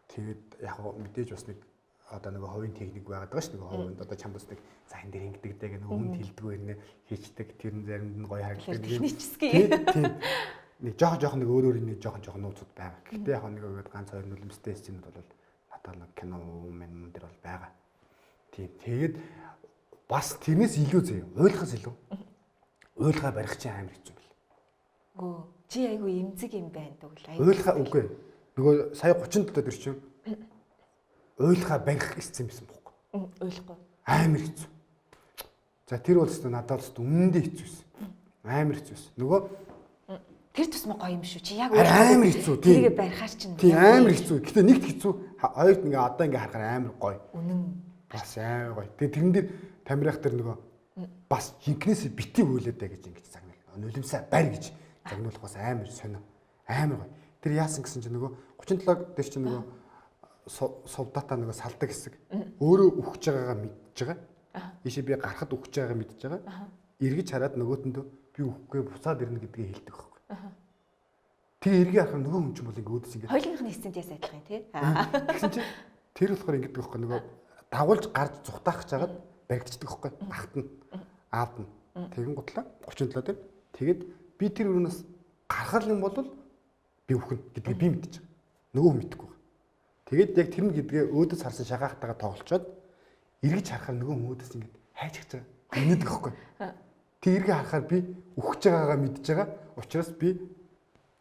Тэгээд яг мэдээж бас нэг одоо нөгөө ховын техник байгаад байгаа ш нөгөө ховынд одоо чам бас нэг за энэ дээр ингэдэг дээ гэх нөгөө хүнд хилдэггүй нэ хийчдэг тэр нь заримд нь гоё харагддаг. Технический. Тийм. Нэг жоох жоох нэг өөр өөр нэг жоох жоох нууцуд байгаа. Гэхдээ яг нэг өгөөд ганц хоёр нулимстэй сценүүд бол надад нэг кино юм дээр бол байгаа. Тийм. Тэгээд бас тэрнээс илүү зөө. Уйлахаас илүү. Уйлгаа барих чинь амар хэцүү бэл. Гөө чи айгүй эмзэг юм байна дөгөл. Уйлгаа үгүй. Нөгөө сая 37 дээр чинь уйлгаа барих сцен байсан бохгүй. Уйлахгүй. Амар хэцүү. За тэр бол өстө надад өстө үнэндээ хэцүү байсан. Амар хэцүү байсан. Нөгөө тэр тусмаа гоё юм шүү. Чи яг амар хэцүү тийм. Тэрийг барихаар чинь. Тийм амар хэцүү. Гэтэ нэгт хэцүү. Хоёрт ингээ одоо ингээ харахаар амар гоё. Үнэн. Бас амар гоё. Тэгээ тэрэн дээр тамирах тэр нөгөө бас жинкнээс бити уйлаад гэж ингэж загнал. Нулимсаа барь гэж загнуулах бас амар сонио. Амар гоё. Тэр яасан гэсэн чинь нөгөө 37 дээр чинь нөгөө сувдата нөгөө салдаг хэсэг. Өөрөө үхэж байгаагаа мэдж байгаа. Ийшээ би гарахад үхэж байгаагаа мэдж байгаа. Эргэж хараад нөгөөтөндөө би үхэхгүй буцаад ирнэ гэдгийг хэлдэг байхгүй. Тэгээ эргээ харахад нөгөө хүн чинь бол ингээ өөдөөс ингээ хоёулынх нь сценд яс адилхан тий. Тэгсэн чинь тэр болохоор ингэдэг байхгүй нөгөө дагуулж гарч зүхтаах гэж хагаад баригдчихдаг байхгүй. Ахт нь аавд нь тэгэн гутлаа 37 дээр тэгээд би тэр өрөөнөөс гарах юм бол би үхнэ гэдгийг би мэдчих. Нөгөө хүн мэдэхгүй. Тэгээд яг тэр нь гэдгээ өөдөөс харсан шагаахтайгаа тоглолцоод эргэж харахаар нөгөө хүн өөдөөс ингэж хайж байгаа. Инээдэг байхгүй. Тэг эргээ харахаар би үхэж байгаагаа мэдж байгаа. Учраас би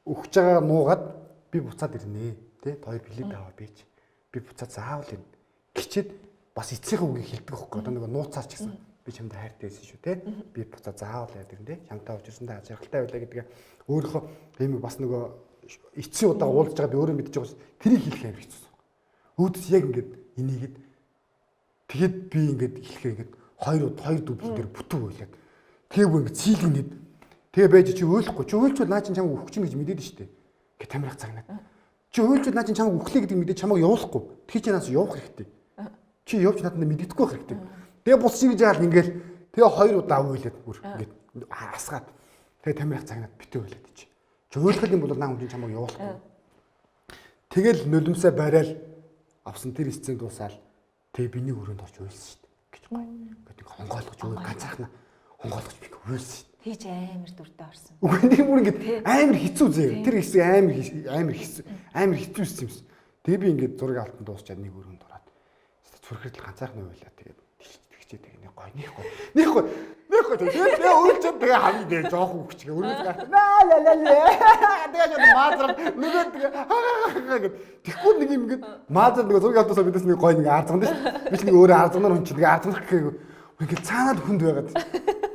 үхэж байгаагаа нуугаад би буцаад ирнэ. Тэ хоёр билет аваа бийч. Би буцаад заавал ирнэ. Гिचээд бас эцсийнхээ үгийг хэлдэг байхгүй. Одоо нөгөө нууцаар ч гэсэн би чамд хайртай байсан шүү те. Би буцаад заавал яад ирнэ те. Чамтай уулзсандаа жаргалтай байлаа гэдгээ өөрийнхөө ийм бас нөгөө эцсийн удаа уулзж байгаа би өөрөө мэдж байгаа учраас тэрийг хэлэх амар хэцүү. Өөдөөс яг ингээд энийгэд тэгэд би ингээд хэлэхээр ингээд хоёр дублэн дээр бүтэн уйлаад тэгээ бүр ингээд цэйлгэнэд тэгээ байж чи уйлахгүй чи уйлчвал наа чин чамайг үхэх чинь гэж мэдээд штэ гэ тамирах цагнаад чи уйлчвал наа чин чамайг үхлээ гэдэг мэдээд чамайг явуулахгүй тэгэхээр чи наас явах хэрэгтэй чи явж надад мэддэхгүй байх хэрэгтэй тэгээ бус чи гэж яагаад ингээд тэгээ хоёр удаа уйлаад бүр ингээд асгаад тэгээ тамирах цагнаад битээ уйлаад чи чи уйлах юм бол наа хүн чамайг явуулахгүй тэгэл нулимсаа барайл авсан тэр сцен дуусаал тэгээ би нэг өрөөнд орж уйлсан шүү дээ гэж гоё. Ингээд нэг хонгоолгож өөр ганцаархна хонгоолгож би уйлсан шүү дээ. Тийж амар дүрдээ орсон. Үгүй тэр бүр ингээд амар хэцүү зээ. Тэр хэсэг амар амар хэцүү амар хэцүү юм шиг. Тэгээ би ингээд зураг алтан дуусчаад нэг өрөөнд ороод зүрхэрдэл ганцаархна уйлаа тэгээд тэгчээ тэгээ нэг гоё нэг гоё нэг гоё нэг гоё тэгээд тэгээ уйлчаад тэгээ хамгийн тэгээ жоохон үхчихээ өрөөс гарт наа ла ла ла тэгээ жоо маазар нөгөө тэгээ ха гэд тэгэхгүй нэг юм ингээд маазар нөгөө зураг алтаасаа бидээс нэг гоё нэг арзган шүү дээ би ч нэг өөрөө арзганаар хүн чинь тэгээ арзганах гэхээ ингээд цаанаад хүнд байгаад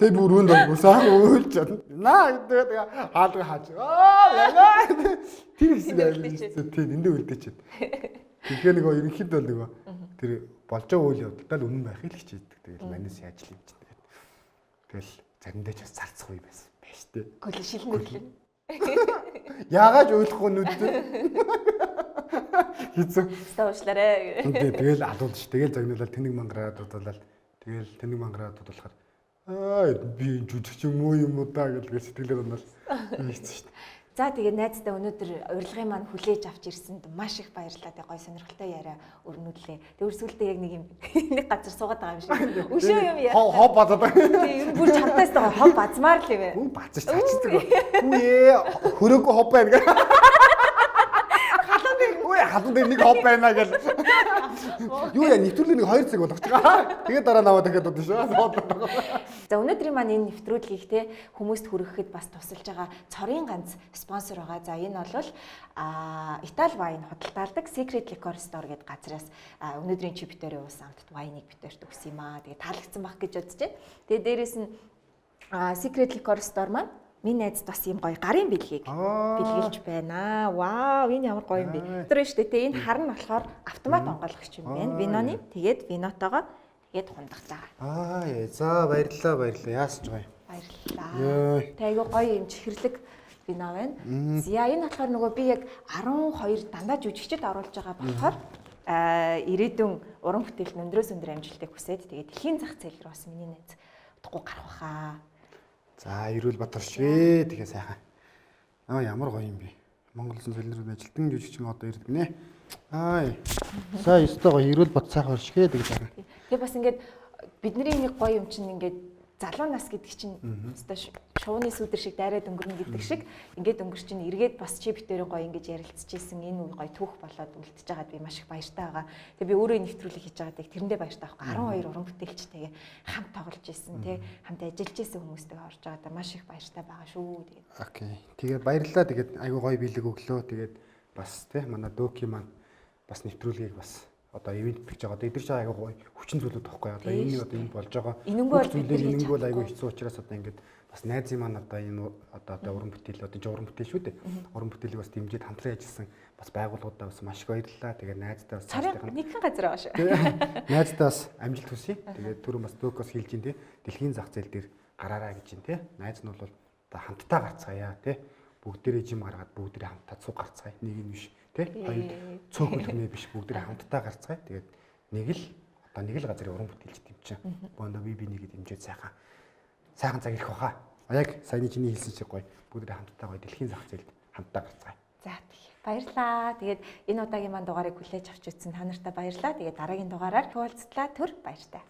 тэгээ би өрөөнд орбоо сайхан уйлчаад наа тэгээ тэгээ хаалга хааж аа ла ла тэр хэсэг амар хэцүү тийм эндээ үлдээчихэд тэгэхээр нөгөө ерөнхийдөө нөгөө тэр болж байгаа үйл явдалдаа л үнэн байхыг л хичээдэг. Тэгэл манайс яаж л юм чинь тэгээд. Тэгэл заримдаа ч бас зарцах үе байсан байж тээ. Гол шилэн нүдлээ. Яагаад ч уйлахгүй нүдтэй. Хэцүү. Ста уушлаарэ. Тэгэл алуулж ш. Тэгэл загнуулаад тэнэг мангараад дуудуулаад тэгэл тэнэг мангараад дуудуулахаар аа би энэ жүжигч юм уу юм уу да гэж сэтгэлээр унаал хийсэн шүү дээ. За тэгээ найздаа өнөөдөр урилгын маань хүлээж авч ирсэнд маш их баярлалаа. Тэгээ гой сонирхолтой яриа өрнүүллээ. Тэгээ өрсөлдөө яг нэг юм нэг газар суугаад байгаа юм шиг. Өшөө юм яа. Хоб базаад байгаа. Тэгээ ер нь бүр чамтайс байгаа хоб базмаар л юм бэ. Хүн базаж цаачдаг. Үгүй ээ хөрөөгүй хоб байна гэх. Халуун дээр. Үгүй халуун дээр нэг хоб байна гэл. Юу яа нэвтрүүлэг нэг 2 цаг болгочих. Тэгээ дараа наваа дахиад удаа шүү. За өнөөдрийн маань энэ нэвтрүүлгийг те хүмүүст хүргэхэд бас тусалж байгаа цорын ганц спонсор байгаа. За энэ бол Итали вайн худалдаалдаг Secret Liquor Store гэдэг газраас өнөөдрийн чи битэрийн уусан амтд вайныг битэрт өгсөн юм аа. Тэгээ таалагдсан байх гэж бодож байна. Тэгээ дээрэс нь Secret Liquor Store маань минь найз бас ийм гоё гарын бэлгийг бэлгэлж байна. Вау, энэ ямар гоё юм бэ? Тэр нь шүү дээ. Тэ энэ хар нь болохоор автомат онгойлгогч юм байна. Виноны. Тэгээд винотойгоо тэгээд хундагтаа. Аа, за баярлалаа, баярлалаа. Яасан ч гоё. Баярлалаа. Тэ айгүй гоё юм чихэрлэг вино байна. За энэ болохоор нөгөө би яг 12 дандаа жүжигчд оруулж байгаа болохоор ирээдүйн уран бүтээл өндрөөс өндөр амжилтыг хүсээд тэгээд дэлхийн зах зээл рүү бас миний найз удахгүй гарах байхаа. За Эрүүл Бат оршвэ. Тэгээ сайхан. Аа ямар гоё юм бэ. Монгол улсын солинор ажилтан жүжигчин одоо ирдэг нэ. Аа. За ёстой гоё Эрүүл Бат сайхан оршвэ тэгээ сайхан. Тэгээ бас ингээд бидний нэг гоё юм чинь ингээд залуу нас гэдэг чинь өстой шувууны сүдэр шиг дайраад өнгөрнө гэдэг шиг ингээд өнгөр чинь эргээд бас чи битэрийн гоё ингэж ярилцчихсэн энэ үе гоё түүх болоод үлдчихэж байгаад би маш их баяртай байгаа. Тэгээ би өөрөө нэвтрүүлэг хийж байгаад тэрэндээ баяртай байхгүй 12 уран бүтээлчтэйгээ хамт тоглож исэн тий хамт ажиллаж исэн хүмүүстэйгээ орж байгаадаа маш их баяртай байгаа шүү. Тэгээд. Окей. Тэгээ баярлалаа. Тэгээд айгүй гоё бэлэг өглөө. Тэгээд бас тий манай Дөки маань бас нэвтрүүлгийг бас одоо ивент гэж байгаа. Одоо эдгээр чинь айгүй гоё хүчин зүйлүүд байхгүй. Одоо энэ одоо энэ болж байгаа. Үнэнгүй бол бол айгүй хэцүү учраас одоо ингээд бас найзын маань одоо энэ одоо уран бүтээл одоо энэ уран бүтээл шүү дээ. Уран бүтээлийг бас дэмжиж хамтран ажилласан бас байгууллагуудаа бас маш их баярлалаа. Тэгээ найздаа бас цаашдаа нэгэн газар байгаа шүү. Найздаа бас амжилт хүсье. Тэгээд түрүүн бас Дөк бас хэлж ин тий. Дэлхийн зах зээл дээр гараараа гэж ин тий. Найз нь бол одоо хамтдаа гарцгаая тий. Бүгдээрээ жим гаргаад бүгдээрээ хамтдаа цуг гарцгаая. Нэг нь биш тий. Хоёр цөөхөлгөнөө биш бүгдээрээ хамтдаа гарцгаая. Тэгээд нэг л одоо нэг л газрын уран бүтээлч дэмжин. Бондо би нэгэ дэмжиж сайхан цаг ирэх баха. Яг саяны чиний хэлсэн шиг гоё. Бүгдээрээ хамтдаа гоё дэлхийн зах зээлд хамтдаа гарцгаая. За тий. Баярлалаа. Тэгээд энэ удаагийн маань дугаарыг хүлээж авч үзсэн та нартай баярлалаа. Тэгээд дараагийн дугаараар уулзтлаа. Түр баяртай.